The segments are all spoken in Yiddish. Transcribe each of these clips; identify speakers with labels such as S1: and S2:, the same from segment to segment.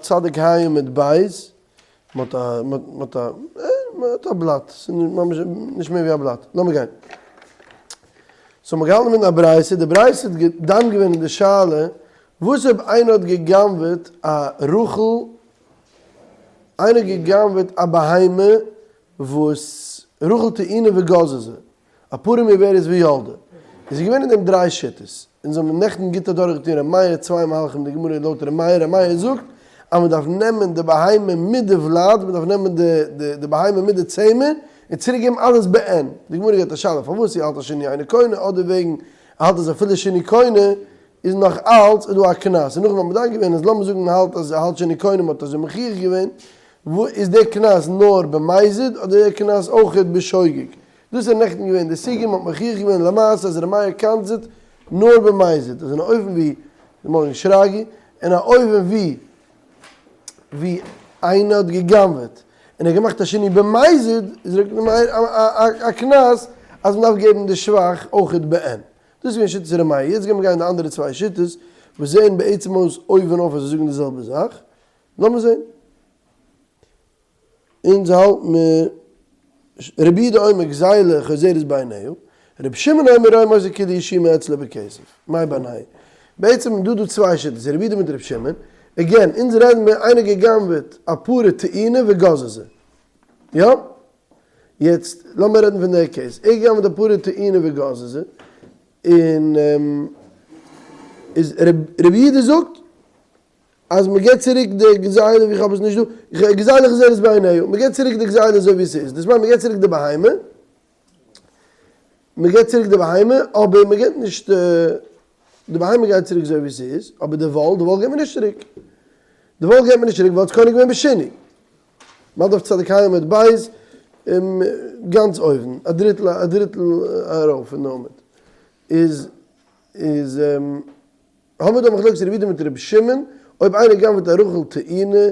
S1: צדיק ה' עמוד בית, מ'האט א, מ'האט א, מ'האט א בלאט, ס'איז ממש נישט מער ווי א בלאט, לאמיר גיין. סאו מ'האט געהאלטן אינמיטן א ברייתא, די ברייתא האט דן געווען אין די שאלה, וואס אויב איינער האט גע'גנב'עט א רחל, איינער האט גע'גנב'עט א בהמה וואס רחל טעונה וגזזה, א פרה מעוברת וילדה. עס איז געווען אין דעם דריי שיטות. אונז האבן נעכטן גוט אדורך געטון ר' מאיר צוויי מהלכים אין די גמרא לויט ר' מאיר, ר' מאיר זאגט אז מען דארף נעמען די בהמה מיט די ולד, מען דארף נעמען די די בהמה מיט די צמר, און צוריק געבן אלעס בעין. די גמרא געבט א שאלה פארוואס ער האלט אז שינוי אינו קונה אדער וועגן ער האלט אז אפילו שינוי קונה איז נאך אלץ איז דא א קנס. און נאכדעם האט מען דן געווען אז לאמיר זאגן מען האלט אז ער האלט שינוי קונה מען האט אזוי מוכיח געווען, איז די קנס נאר במזיד אדער די קנס אויכעט בשוגג? דאס איז נעכטן געווען די סוגיא, מ'האט מוכיח געווען למעשה אז ר' מאיר קנס'ט נאר במזיד, אז אין א אופן ווי די מארגן שרגי, אין א אופן ווי ווי איינער האט גע'גנב'עט און ער האט געמאכט א שינוי במזיד, איז ר' מאיר א קנס אז מ'דארף געבן די שבח אויכעט בעין. דאס איז געווען שיטת ר' מאיר, יעצט גיימיר גיין די אנדערע צוויי שיטות וואס זעען בעצם אויס אויבן אויף אז זיי זאגן די זעלבע זאך, לאמיר זען. אונז האלט מיר רבי יהודה אומר גזילה חוזרת בעיניה, רבי שמעון אומר רואים אותה כאילו הושמה אצלו בכסף, מאי בינייהו? בעצם איז דא דא צוויי שיטות, רבי יהודה מיט רבי שמעון, again אונז רעדן מיר איינער גע'גנב'עט א פרה טעונה וגזזה, יא? יעצט לאמיר רעדן פון די case, ער גע'גנב'עט א פרה טעונה וגזזה, און איז רבי יהודה זאגט אז מען געבט צוריק די גזילה ווי איך האב עס נישט דא, גזילה חוזרת בעיניה, מען געבט צוריק די גזילה אזוי ווי עס איז, דאס מיינט מען געבט צוריק די בהמה, מען געבט צוריק די בהמה אבער מען געבט נישט, די בהמה גייט צוריק אזוי ווי עס איז, אבער די וואל, די וואל געבט מען נישט צוריק, די וואל געבט מען נישט צוריק ווייל עס איז קונה געווען בשינוי. מען דארף צדיק ה' עמוד בית, גאנץ אויבן, א דריטל א דריטל ארויף פון די עמוד, איז איז. האמיר דא מחלוקת רבי יהודה מיט רבי שמעון, אויב איינער גנב'עט א רחל טעונה,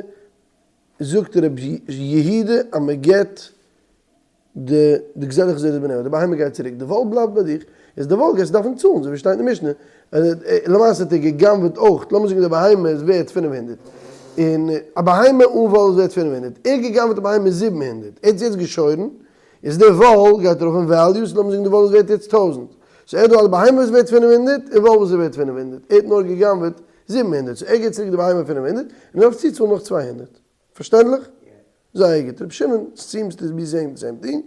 S1: זאגט רבי יהודה אז מען געבט די די גזילה חוזרת בעיניה, די בהמה גייט צוריק, די וואל בלייבט ביי דיך, איז די וואל גייסטו דארפן צאלן, אזוי ווי שטייט אין משנה, למעשה האט ער געגנב'עט אויך, לאמיר זאגן די בהמה איז ווערט 500, און א בהמה אן וואל איז ווערט 500, ער האט געגנב'עט א בהמה 700, ער האט עס יעצט געשוירן, איז די וואל גייט ארויף אין value, so לאמיר זאגן די וואל איז ווערט יעצט טויזענט, so ער האט דא א בהמה וואס איז ווערט 500 און וואל וואס איז ווערט 500, ער האט נאר גע'גנב'עט 700, so ער געבט צוריק די בהמה 500 און ער דארף צוצאלן נאך 200. פארשטענדליך? זייער גוט. רבי שמעון seems to be saying the same thing.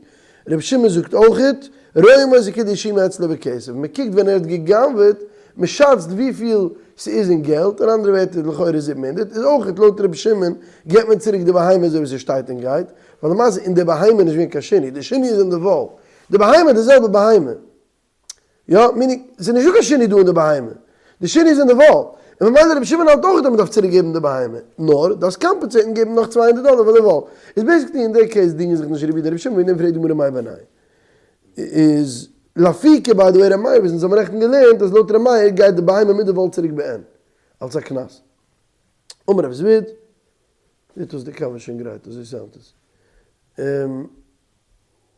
S1: רבי שמעון זאגט אויכעט, רואים אותה כאילו הושמה אצלו בכסף, מען קוקט ווען ער האט גע'גנב'עט, מען שאצט וויפיל ס'איז אין געלט, אין אנדערע ווערטער לכאורה 700, איז אויכעט לויט רבי שמעון געבט מען צוריק די בהמה אזוי ווי ס'שטייט און גייט, ווייל למעשה אין די בהמה איז נישט געווען קיין שינוי, די שינוי איז אין די וואל, די בהמה איז די זעלבע בהמה, יא, meaning, ס'איז נישטא קיין שינוי דא אין די בהמה, די שינוי איז אין די וואל, און ממילא רבי שמעון האלט אויך אז מ'דארף צוריק געבן די בהמה, נאר דארפסט compensate ן געבן נאך 200 דאלער פאר די וואל, איז basically אין די case דינגען זיך נישט רבי יהודה רבי שמעון וועגן דעם פרעגט די גמרא מאי בינייהו איז לאפוקי by the way ר' מאיר וואס אונז האבן נעכטן געלערנט אז לויט ר' מאיר גייט די בהמה מיט די וואל צוריק בעין אלס א קנס. אמר רב זביד. זעט אויס די קאווע איז שוין גרייט, אזוי sound ט עס.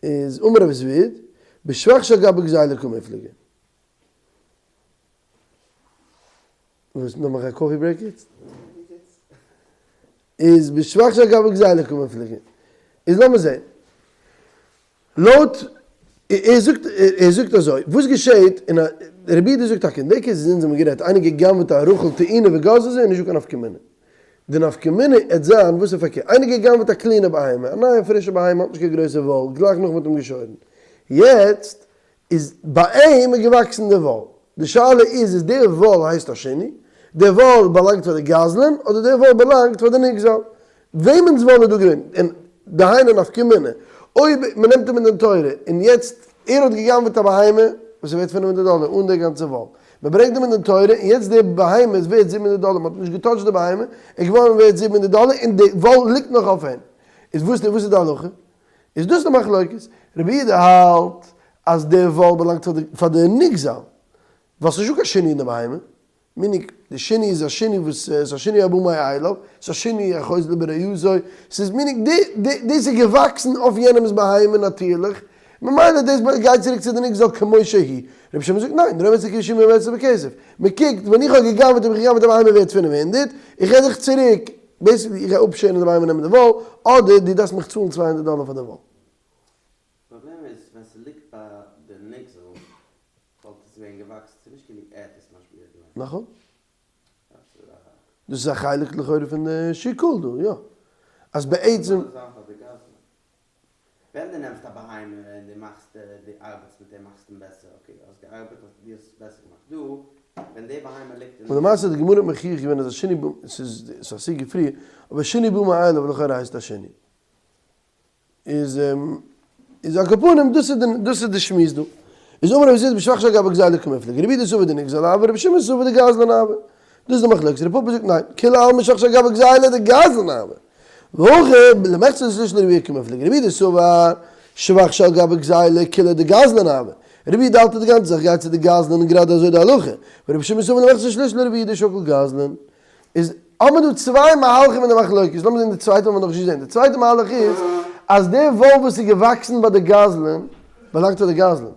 S1: איז אמר רב זביד, בשבח שעל גבי גזילה קמיפלגי. וואס, נאר מאכן א coffee break יעצט? איז בשבח שעל גבי גזילה קמיפלגי. איז לאמיר זען. לויט, ער זאגט, ער זאגט אזוי, וואס געשעהט אין א, רבי יהודה זאגט טאקע אין די case אונז האבן גערעדט, איינער גע'גנב'עט א רחל טעונה וגזזה איז נישטא קיין נפקא מינה. די נפקא מינה עט זיין וואס איז פארקערט, איינער גע'גנב'עט א clean ע בהמה, א נייע פרישע בהמה האט נישט קיין גרויסע וואל, גלייך נאך מ'האט אים געשוירן. יעצט איז ביי אים איז געוואקסן די וואל. די שאלה איז, איז די וואל הייסט א שינוי? די וואל באלאנגט פאר די גזלן אדער די וואל באלאנגט פאר די נגזל? וועמענס וואל איז דא געווען? און דהיינו נפקא מינה, אויב מען נעמט אים אין דין תורה און יעצט ער האט גע'גנב'עט א בהמה וואס איז ווערט 500 דאלער אן די גאנצע וואל, מען ברענגט אים אין דין תורה און יעצט די בהמה איז ווערט 700 דאלער, מען האט נישט געטאטשט די בהמה, איז געווארן ווערט 700 דאלער און די וואל ליגט נאך אויף אים, איז וואס איז די הלכה? איז דאס די מחלוקת? רבי יהודה האלט אז די וואל באלאנגט פאר די נגזל, ווייל ס'איז נישטא קיין שינוי אין די בהמה, meaning די שינוי איז א שינוי וואס איז א שינוי הבא מאליו, ס'איז א שינוי החוזר לברייתו, ס'איז meaning דאס איז געוואקסן אויף יענעמ'ס בהמה נאטירליך, ממילא דאס גייט צוריק צו די נגזל כמו שהיא. רבי שמעון זאגט ניין, רואים אותה כאילו הושמה אצלו בכסף. מ'קוקט, ווען איך האב גע'גנב'עט האב איך גע'גנב'עט א בהמה ווערט 500, איך געב דיך צוריק. Basically איך גיי אפשערן די בהמה און נעמען די וואל, אדער דו דארפסט מיך צאלן 200 דאלער פאר די וואל.
S2: פראבלעם איז ווען ס'ליגט ביי די נגזל וואלט עס ווען געוואקסן, ס'איז נישט כאילו ער האט עס משביח געווען.
S1: נכון. דאס איז א חלק לכאורה פון די שיקול דא, יא. אז בעצם.
S2: ווען דו נעמסט א בהמה און דו מאכסט דו ארבעטסט מיט אים מאכסט אים בעסער, okay האסט געארבעט האסט דו האסט עס בעסער געמאכט, דא ווען די בהמה ליגט אין.
S1: און למעשה די גמרא האט מוכיח געווען אז א שינוי ב, ס'איז א סוגיא פריער, אבער שינוי בא מאליו לכאורה הייסט א שינוי. איז איז על כל פנים דאס איז די דאס איז די שמועס דא. איז אמר רבי זירא בשבח שעל גבי גזילה קמיפלגי רבי יהודה סבר דנגזל הוי רבי שמעון סבר דגזלן הוי. דאס איז די מחלוקת. רבי פפא זאגט ניין, כולי עלמא שבח שעל גבי גזילה דגזלן הוי. והכא למחצה לשליש ולרביע קמיפלגי רבי יהודה סבר שבח שעל גבי גזילה כולה דגזלן הוי. רבי יהודה האלט אז די גאנצע זאך גייט צו די גזלן און גראדע אזוי די הלכה. ורבי שמעון סבר למחצה לשליש ולרביע דשקיל גזלן. איז האבן מיר דא צוויי מהלכים אין די מחלוקת, לאמיר זען די צווייטע האבן מיר נאכנישט געזען, די צווייטע מהלך איז אז די וואל וואס איז געוואקסן ביי די גזלן באלאנגט פאר די גזלן,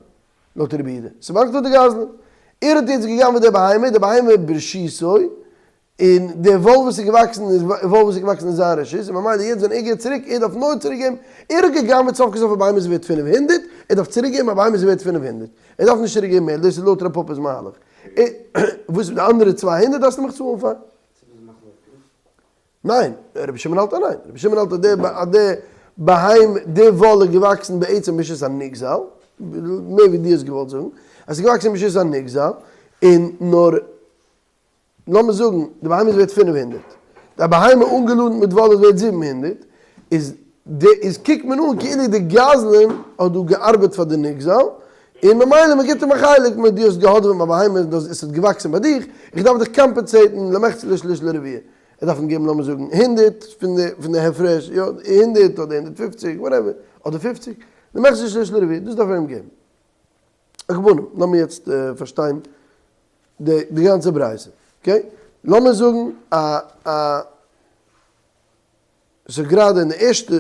S1: לויט רבי יהודה, ס'באלאנגט פאר די גזלן, ער האט יעצט געגנב'עט די בהמה, די בהמה ברשותו, און די וואל וואס איז געוואקסן איז וואל וואס איז געוואקסן אין זיין רשות, און ממילא יעצט ווען ער געבט צוריק, ער דארף נאר צוריק געבן, ער האט געגנב'עט סוף כל סוף א בהמה איז ווערט 500, ער דארף צוריק געבן א בהמה איז ווערט 500, ער דארף נישט צוריק געבן מער, דאס איז לויט ר' פפא'ס מהלך. וואס איז די אנדערע 200 דארפסטו מיך צאלן פאר? ניין, רבי שמעון האלט אז ניין, רבי שמעון האלט אז די אז די בהמה די וואל איז געוואקסן בעצם ברשות הנגזל, מער ווי דו האסט געוואלט זאגן, אז ס'איז געוואקסן ברשות הנגזל, און נאר לאמיר זאגן די בהמה איז ווערט 500, די בהמה אנגעלאדנט מיט וואל איז ווערט 700, איז די איז קוקט מען אן כאילו די גזלן האט דא געארבעט פאר די נגזל, און ממילא מען גיבט אים א חלק, מען דו האסט געהאדעוועט מיין בהמה און דאס עס האט געוואקסען ביי דיך, איך דארף דיך compensate ן למחצה לשליש לרביע, ער דארף אים געבן לאמיר זאגן הונדערט פון די פון די הפרש, יא הונדערט אדער הונדערט פופציג whatever, אדער פופציג, למחצה לשליש לרביע, דאס דארף ער אים געבן. על כל פנים, לאמיר יעצט פארשטיין די די גאנצע ברייתא, okay? לאמיר זאגן א א ס'איז גראדע אין די ערשטע,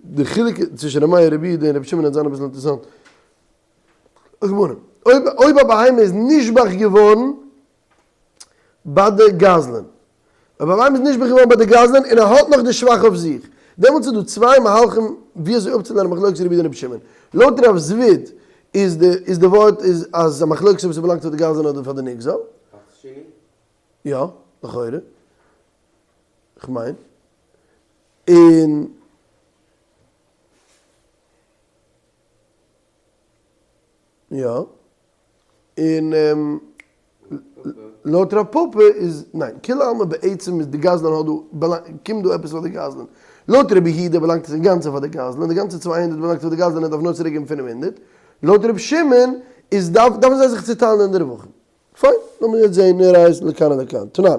S1: די חילוק צווישן ר' מאיר רבי יהודה און רבי שמעון וועט זיין אביסל אינטערעסאנט. אויב אויב א בהמה איז נשבח געווארן ביי די גזלן, אויב א בהמה איז נשבח געווארן ביי די גזלן און ער האט נאך די שבח אויף זיך, דעמאלטס איז דא צוויי מהלכים ווי אזוי אפצולערנען מחלוקת רבי יהודה און רבי שמעון. לויט רב זביד איז די איז די ווארט איז אז א מחלוקת אויב ס'באלאנגט פאר די גזלן אדער פאר די נגזל. יא, לכאורה. כ'מיין. און. יא. און לויט רב פפא איז, ניין, כולי עלמא בעצם איז די גזלן האט דא, קומט דא עפעס פאר די גזלן. לויט רבי יהודה באלאנגט עס אינגאנצן פאר די גזלן, די גאנצע 200 באלאנגט פאר די גזלן ער דארף נאר צוריק געבן 500. לויט רבי שמעון איז דארף דארפן זיי זיך צוטיילן אין די רווחים. פיין, לאמיר יעצט זעהן ראיות לכאן ולכאן. תנן.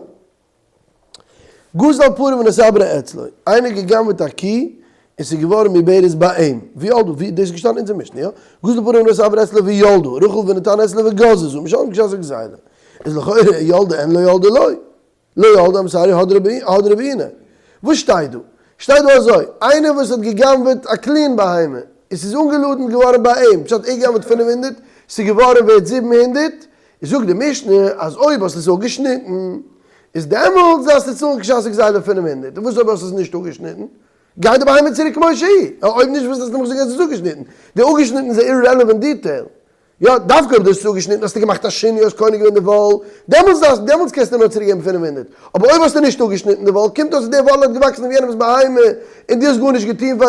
S1: גזל פרה ונתעברה אצלו, איינער האט גע'גנב'עט א קי און ס'איז געווארן מעוברת ביי אים, וילדה, ווי דאס איז געשטאנען אין אונזער משנה, יא? גזל פרה ונתעברה אצלו וילדה, רחל ונטענה אצלו וגזזה, משלם כשעת הגזילה. איז לכאורה ילדה אין לא ילדה לא. לא ילדה I'm sorry הדרא בעינא. וואס שטייט דא? שטייט דא אזוי, איינער וואס האט גע'גנב'עט א clean בהמה, און ס'איז אנגעלאדענט געווארן ביי אים, פשט ער גע'גנב'עט 500, ס'איז געווארן ווערט 700, זאגט די משנה אז אויב האסט עס אפגעשניטן איז דעמאלטס דארפסטו צאלן כשעת הגזילה 500, און וואס אויב האסט עס נישט אפגעשניטן? גייט די בהמה צוריק כמו שהיא, אויב נישט וואס האסטו מיך געזאגט אז עס איז אפגעשניטן? די אפגעשניטן איז א irrelevant detail, יא דווקא אויב דו האסט עס אפגעשניטן האסטו געמאכט א שינוי האסט קונה געווען די וואל, דעמאלטס דארפסט דעמאלטס קענסטו נאר צוריק געבן 500, אבער אויב האסטו נישט אפגעשניטן די וואל קומט אויס אז די וואל האט געוואקסן אויף יענעמס בהמה און דו האסט גארנישט געטון פאר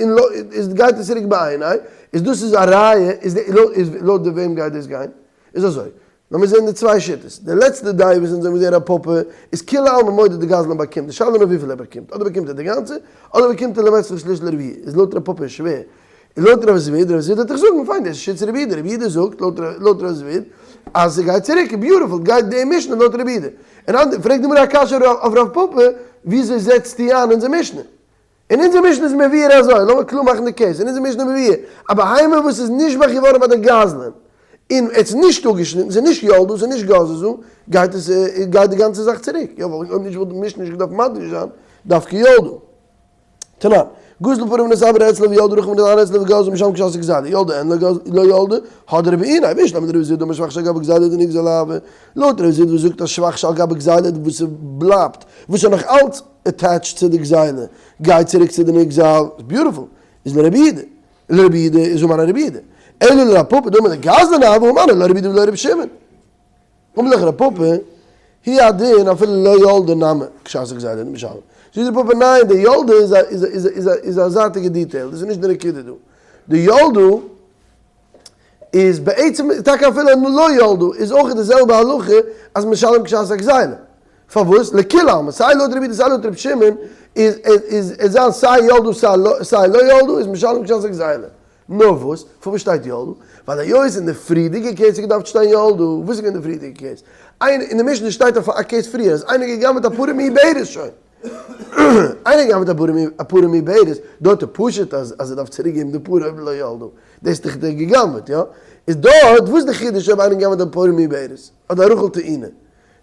S1: און איז גייט עס צוריק בעיני, איז דאס איז א ראיה, איז די איז לויט די וועם גייט דאס גיין? איז אזוי, לאמיר זען די צוויי שיטות, די לעצטע דעה וואס אונז האבן געזען רב פפא איז כולי עלמא מודה די גזלן באקומט, די שאלה נאר וויפיל ער באקומט, אדער באקומט ער די גאנצע, אדער באקומט ער למחצה לשליש לרביע, איז לויט רב פפא איז שווער, און לויט רב זביד, רב זביד וועט דאך זאגן, פיין דאס איז שיטת רבי יהודה, רבי יהודה זאגט לויט לויט רב זביד אז ס'גייט צוריק, beautiful, גייט די משנה לויט רבי יהודה, און אנדער פרעגט די גמרא א קשיא אויף רב פפא, וויאזוי זעצטו איין אונזער משנה? אין אונזער משנה איז מבואר אזוי, לאמיר קלאר מאכן די case, אין אונזער משנה איז מבואר, א בהמה וואס איז נשבח געווארן ביי די גזלן, און עס איז נישט אפגעשניטן, עס איז נישט ילדה, עס איז נישט גזזה, גייט עס, גייט די גאנצע זאך צוריק, יא, ווייל אויב נישט וואלט די משנה נישט געדארפט מדגיש זיין דווקא ילדה. תנן, גזל פרה ונתעברה אצלו וילדה רחל ונתעברה אצלו וגזזה משלם כשעת הגזילה, ילדה אין לא ילדה, הדרא בעיניה, בשלמא לרבי זביד דאמר שבח שעל גבי גזילה דנגזל הוי, לויט רבי זביד וואס זאגט אז שבח שעל גבי גזילה וואס ס'בלייבט, וואס איז נאך אלץ attached צו די גזילה, גייט צוריק צו די נגזל, beautiful, איז לרבי יהודה, לרבי יהודה איז הא מני רבי יהודה, אלא לרב פפא דאמר דגזלן הוי הא מני לא רבי יהודה ולא רבי שמעון. אמר לך רב פפא, הוא הדין אפילו לא ילדה נמי כשעת הגזילה דמשלם. זאגט רב פפא ניין די ילדה איז א איז א איז א איז א איז א זייטיגע detail דאס איז נישט די נקודה דא. די ילדה איז בעצם טאקע אפילו לא ילדה איז אויך די זעלבע הלכה אז משלם כשעת הגזילה. פארוואס? לכולי עלמא סיי לויט רבי יהודה סיי לויט רבי שמעון איז איז איז זיין סיי ילדה סיי לא ילדה איז משלם כשעת הגזילה. נאר וואס? פארוואס שטייט ילדה? ווייל היות אין די פריערדיגע case האט געדארפט שטיין ילדה, וואס איז געווען די פריערדיגע case? איינער, אין די משנה שטייט אויף א case פריער אז איינער האט גע'גנב'עט א פרה מעוברת שוין. איינער האט גע'גנב'עט א פרה מעוברת, דארט איז פשוט אז אז ער דארף צוריק געבן די פרה אויב לא ילדה. דאס איז דאך דער גע'גנב'עט, יא? איז דארט, וואס איז די חידוש אויב איינער גע'גנב'עט א פרה מעוברת? אדער א רחל טעונה?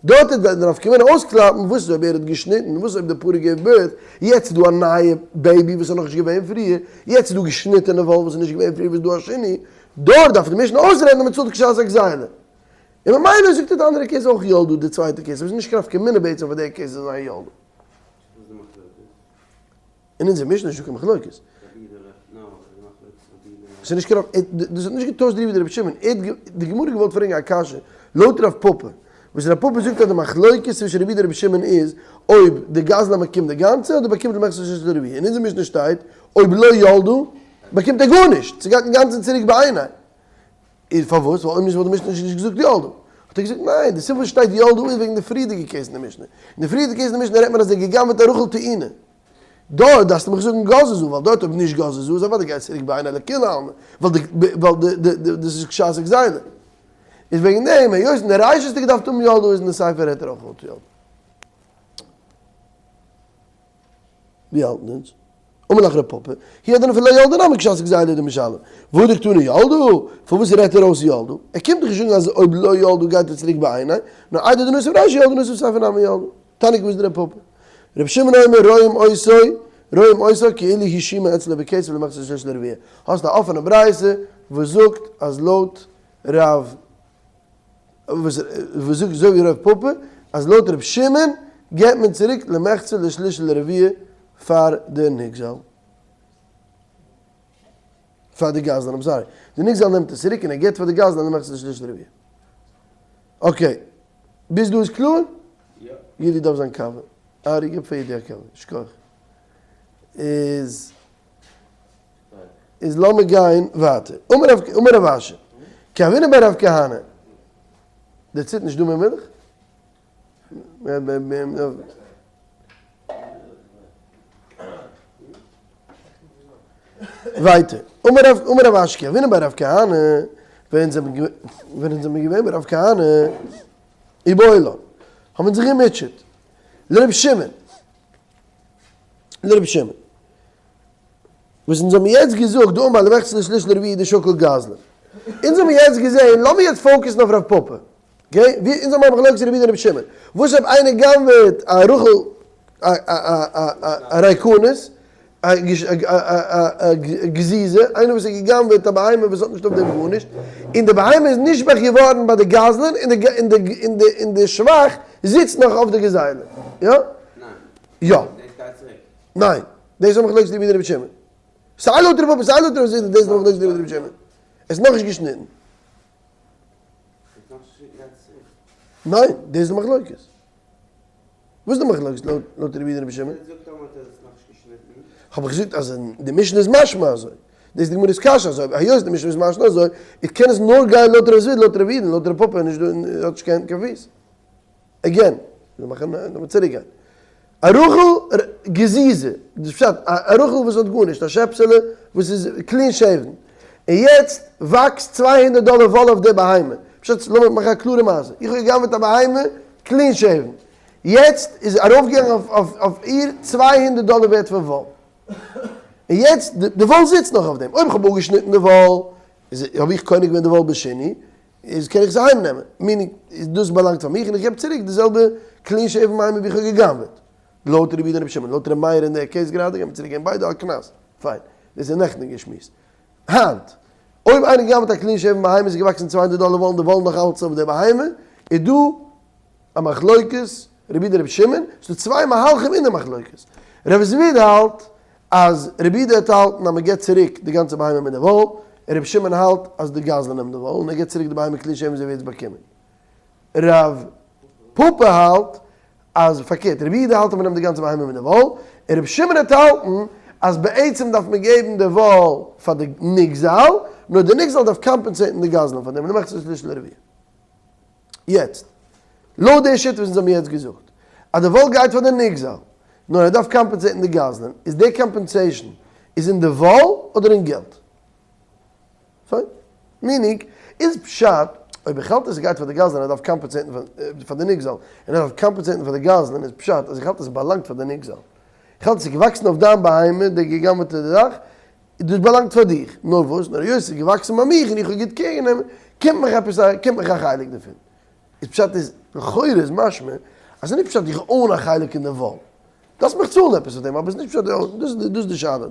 S1: דארט איז די נפקא מינה אויסקלאפן וואס איז אויב ער האט געשניטן, וואס איז אויב די פרה געבט birth, יעצט איז דא א נייע baby וואס איז נאכנישט געווען פריער, יעצט איז דא געשניטענע וואל וואס איז נישט געווען פריער וואס איז דא א שינוי, דארט דארף די משנה אויסרעדן אז מען צאלט כשעת הגזילה. און ממילא זאגט ער די אנדערע case אויך ילדה די צווייטע case, אבער עס איז נישט קיין נפקא מינה בעצם פאר די case זאל זיין ילדה.
S2: וואס איז די מחלוקת?
S1: אין אונזער משנה איז נישטא קיין מחלוקת. ס'איז נישט קיין דאס האט נישט געטוישט די רבי שמעון, ער האט די גמרא געוואלט פרעגן א קשיא לויט רב פפא, וואס רב פפא זאגט אז די מחלוקת צווישן רבי יהודה און רבי שמעון איז אויב די גזלן באקומט די גאנצע אדער באקומט למחצה לשליש ולרביע, אין אונזער משנה שטייט אויב לא ילדה באקומט ער גארנישט, ס'גייט אינגאנצן צוריק בעיני. איז פארוואס? ווייל אויב נישט וואלט די משנה נישט געזאגט ילדה. האט ער געזאגט ניין, די סיבה וואס שטייט ילדה איז וועגן די פריערדיגע case אין די משנה. אין די פריערדיגע case אין די משנה רעדט מען אז ער האט גע'גנב'עט א רחל טעונה. דארט דארפסטו מיך זאגן גזזה, ווייל דארט אויב נישט גזזה איז אוודאי גייט צוריק בעיני לכולי עלמא, ווייל די ווייל די די דאס איז כשעת הגזילה. איז וועגן דעם, היות אין די רישא האסטו געדארפט האבן ילדה איז אין די סיפא רעדט ער אויך אויף ילדה. ווי האלטן אונז? אמר לך ר' פפא, הוא הדין אפילו לא ילדה נמי כשעת הגזילה דמשלם. והדר קתני ילדה? פארוואס רעדט ער אויס ילדה? ער קומט דאך נישט זאגן אז אויב לא ילדה גייט ער צוריק בעיני, נאר איידי דנסיב רישא ילדה נסיב סיפא נמי ילדה. תניא וואס איז ר' פפא? ר' שמעון אומר רואים אותו רואים אותו כאילו הושמע אצלו בכסף למחצה לשליש ולרביע. האסט א אפענע ברייתא וואס זאגט אז לויט רב וואס זאגט אזוי ווי ר' פפא אז לויט ר' שמעון געבט מען צוריק למחצה לשליש ולרביע פאר די נגזל. פאר די גזלן, I'm sorry. די נגזל נעמט עס צוריק און ער געבט פאר די גזלן למחצה לשליש ולרביע. okay. ביז דא איז קלאר?
S2: יא.
S1: יעדער דארף זיין קאווע. ארי גיב פאר יעדער א קאווע. שכוח. איז איז לאמיר גיין ווייטער. אמר רב אמר רב אשי. כי הוינן בי רב כהנא. דער ציט נישט דא מער מילך? ווייטער. אמר רב אמר רב אשי כי הוינן בי רב כהנא. ווען זענען ווען זענען מיר געווען ביי רב כהנא איבעיא להו. האבן זיך געמוטשעט. לרבי שמעון. לרבי שמעון. וואס אונז האבן יעצט געזאגט דאמר למחצה לשליש ולרביע דשקיל גזלן. אונז האבן יעצט געזעהן, לאמיר יעצט focus ן אויף רב פפא. okay? ווי אונז האבן א מחלוקת רבי יהודה און רבי שמעון. וואס אויב איינער גנב'עט א רחל א א א א ריקנות, א גזיזה, איינער וואס האט געגנב'עט א בהמה וואס האט נישט אויף דעם גארנישט, און די בהמה איז נשבח געווארן ביי די גזלן, און די און די און די און די שבח זיצט נאך אויף די גזילה. יא?
S2: ניין.
S1: יא.
S2: דאס גייט צוריק.
S1: ניין. דאס איז מחלוקת רבי יהודה און רבי שמעון. סיי לויט רב פפא סיי לויט רב זביד דאס איז מחלוקת רבי יהודה און רבי שמעון. עס איז נאכנישט געשניטן. ניין, דאס איז די מחלוקת. וואס איז די מחלוקת לויט רבי יהודה און רבי שמעון? האב איך געזאגט אז די משנה איז משמע אזוי. דאס איז די גמרא'ס קשיא אזוי, היות די משנה איז משמע אזוי, איז קען עס נאר גיין לויט רב זביד, לויט רבי יהודה, לויט רב פפא איז נישט דא, האט נישט קיין פיס. again, לאמיר צוריק גיין. א רחל גזיזה, דאס פשט, א רחל וואס האט גארנישט, א שעפסעלע וואס איז clean shaven, און יעצט וואקסט 200 דאלער וואל אויף די בהמה, פשט, לאמיר מאכן א קלארע מעשה, איך האב גע'גנב'עט א בהמה clean shaven, יעצט איז ארויפגעגאנגען אויף איר 200 דאלער ווערט פון וואל, און יעצט די וואל זיצט נאך אויף דעם, אויב איך האב אפגעשניטן די וואל, האב איך קונה געווען די וואל בשני, איז קען איך עס אהיים נעמען, meaning איז דאס באלאנגט פאר מיך און איך געב צוריק די זעלבע clean shaven בהמה ווי איך האב גע'גנב'עט. לויט רבי יהודה און רבי שמעון, לויט רבי מאיר אין די case גראדע גייט מען צוריק געבן ביידע על קנס, פיין, דאס איז נעכטן געשמועסט. היינט, אויב איינער גנב'ט א כלי שמן בהמה איז געוואקסן 200 דאלער וואלן די וואלן נאך אלץ אויף די בהמה, איז דא א מחלוקת רבי יהודה רבי שמעון, ס'דא צוויי מהלכים אין די מחלוקת. רבי זביד האלט אז רבי יהודה האט האלטן אז מ'געט צוריק די גאנצע בהמה מיט די וואל, און רבי שמעון האלט אז די גזלן נעמט די וואל און ער געט צוריק די בהמה כלי שמן אזוי ווי ער האט עס באקומען. רב פפא האלט אז פארקערט, רבי יהודה האלט אז מ'נעמט די גאנצע בהמה מיט די וואל, און רבי שמעון האט האלטן אז בעצם דארף מען געבן די וואל פאר די נגזל, נאר די נגזל דארף compensate ן די גזלן פאר דעם, למחצה לשליש לרביע. יעצט, לויט די שיטה וואס אונז האבן יעצט געזאגט, אז די וואל גייט פאר די נגזל, נאר ער דארף compensate ן די גזלן, איז די compensation איז אין די וואל אדער אין געלט? פיין. meaning, איז פשט, אויב איך האלט אז ס'גייט פאר די גזלן ער דארף compensate ן פאר די נגזל, און ער דארף compensate ן פאר די גזלן, איז פשט אז איך האלט אז ס'באלאנגט פאר די נגזל. איך האלט אז ס'איז געוואקסן אויף דיין בהמה, די גע'גנב'עטע זאך, דאס באלאנגט פאר דיך. נאר וואס, נאר היות ס'איז געוואקסן ביי מיך און איך האב גוט care גענומען, קומט מיך עפעס א, קומט מיך א חלק דערפון. איז פשט איז, לכאורה איז משמע, אז ס'איז נישט פשט איך own א חלק אין די וואל. דארפסט מיך צאלן עפעס פאר דעם, אבער ס'איז נישט פשט איך own, דאס איז די שאלה דא.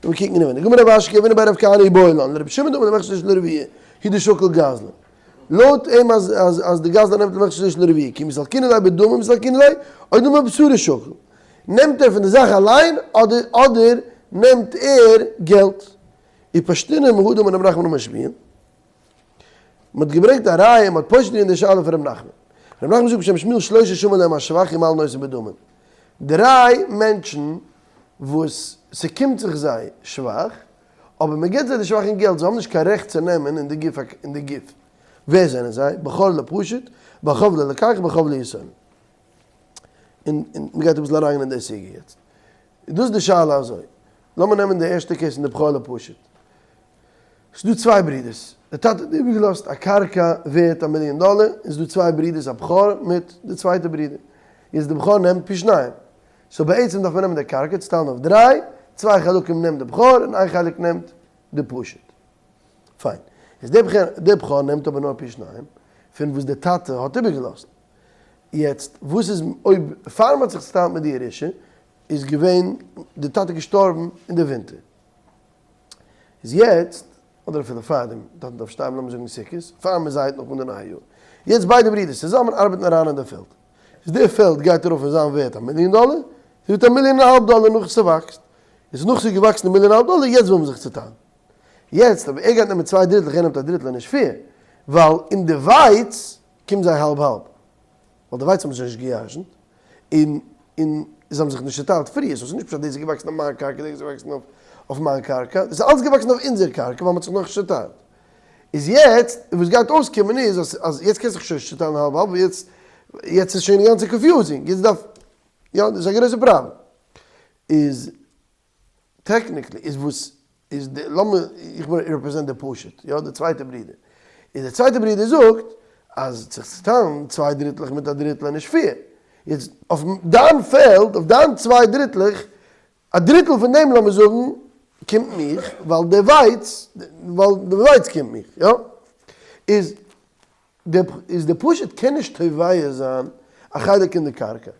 S1: לאמיר קוקן אינעווייניג. אמר רב אשי רבינא בר רב כהנא איבעיא לן, לרבי שמעון דאמר למחצה לשליש ולרביע, הוא דשקיל גזלן. לויט אים אז אז אז די גזלן נעמט למחצה לשליש ולרביע, כי מסלקינן ליה בדמי מסלקינן ליה, או דמי בבשרו שקיל. נעמט ער פון די זאך אליין אדער אדער נעמט ער געלט. ופשטינן מהא דאמר רב נחמן אמר שמואל. מען האט געברענגט א ראיה, מען האט פושט געווען די שאלה פון ר' נחמן. ר' נחמן זאגט בשם שמואל שלושה שמין להם השבח ומעלין אותו בדמים. דריי מענטשן וואס ס'קומט זיך זיי שבח, אבער מען גיבט זיי די שבח אין געלט, זיי האבן נישט קיין רעכט צו נעמען אין די גוף אין די גוף. ווער זענען זיי? בכור לפשוט, בעל חוב ללוקח, בעל חוב ליתומים. און און מען גייט אביסל אריינגיין אין די סוגיא יעצט. דאס איז די שאלה אזוי. לאמיר נעמען די ערשטע case אין די בכור לפשוט. ס'איז דא צוויי ברודערס, די טאטע האט איבערגעלאזט א קרקע ווערט א מיליאן דאלער, און ס'איז דא צוויי ברודערס א בכור מיט די צווייטע ברודער, יעצט די בכור נעמט פי שניים, so בעצם דארף מען נעמען די קרקע צוטיילן אויף דריי, צוויי חלקים נעמט די בכור און איין חלק נעמט די פשוט. פיין. איז די בכור נעמט אבער נאר פי שניים פון וואס די טאטע האט איבערגעלאזט. יעצט וואס איז אויב פאר מ'האט זיך צוטיילט מיט די ירושה איז געווען די טאטע געשטארבן אין די ווינטער. איז יעצט, אדער אפילו פאר דעם טאטן דארף שטארבן לאמיר זאגן סוכות, פאר מען זייעט נאך אן די נייע יאר. יעצט ביידע ברידערס צוזאמען ארבעטן אריין אין די פעלד. איז די פעלד גייט ארויף אין זיין ווערט א מיליאן דאלער, זי ווערט א מיליאן און א האלב דאלער נאך ס'וואקסט. איז נאך ס'איז געוואקסן די מיליאן און א האלב דאלער, יעצט וויל מען זיך צוטיילן. יעצט אויב ער גייט נעמען צוויי דריטלעך ער נעמט א דריטל איז נישט fair, ווייל אין די ווייץ קומט זיי האלב האלב. ווייל די ווייץ האבן זיי נישט געירשנט, און און זיי האבן זיך נישט צוטיילט פריער, so ס'איז נישט פשט דאס איז געוואקסן אויף מיין קרקע דאס איז געוואקסן אויף מיין קרקע, דאס איז אלץ געוואקסן אויף אונזער קרקע ווייל מ'האט זיך נאכנישט צוטיילט. איז יעצט וואס גייט אויסקומען איז אז אז יעצט קענסט זיך שוין נישט צוטיילן האלב האלב, יעצט יעצט איז שוין אינגאנצן confusing, יעצט דארף, יא דאס איז א גרויסע פראבלעם. איז technically איז וואס איז די לאמיר איך בין represent די פשוט יא די צווייטע ברודער איז די צווייטע ברודער זאגט אז זיך צוטיילן צוויי דריטלעך מיט א דריטל איז נישט fair יעצט אויף דיין פעלד אויף דיין צוויי דריטלעך א דריטל פון דעם לאמיר זאגן קומט מיך ווייל די ווייץ ווייל די ווייץ קומט מיך יא איז די איז די פשוט קען נישט תובע זיין א חלק אין די קרקע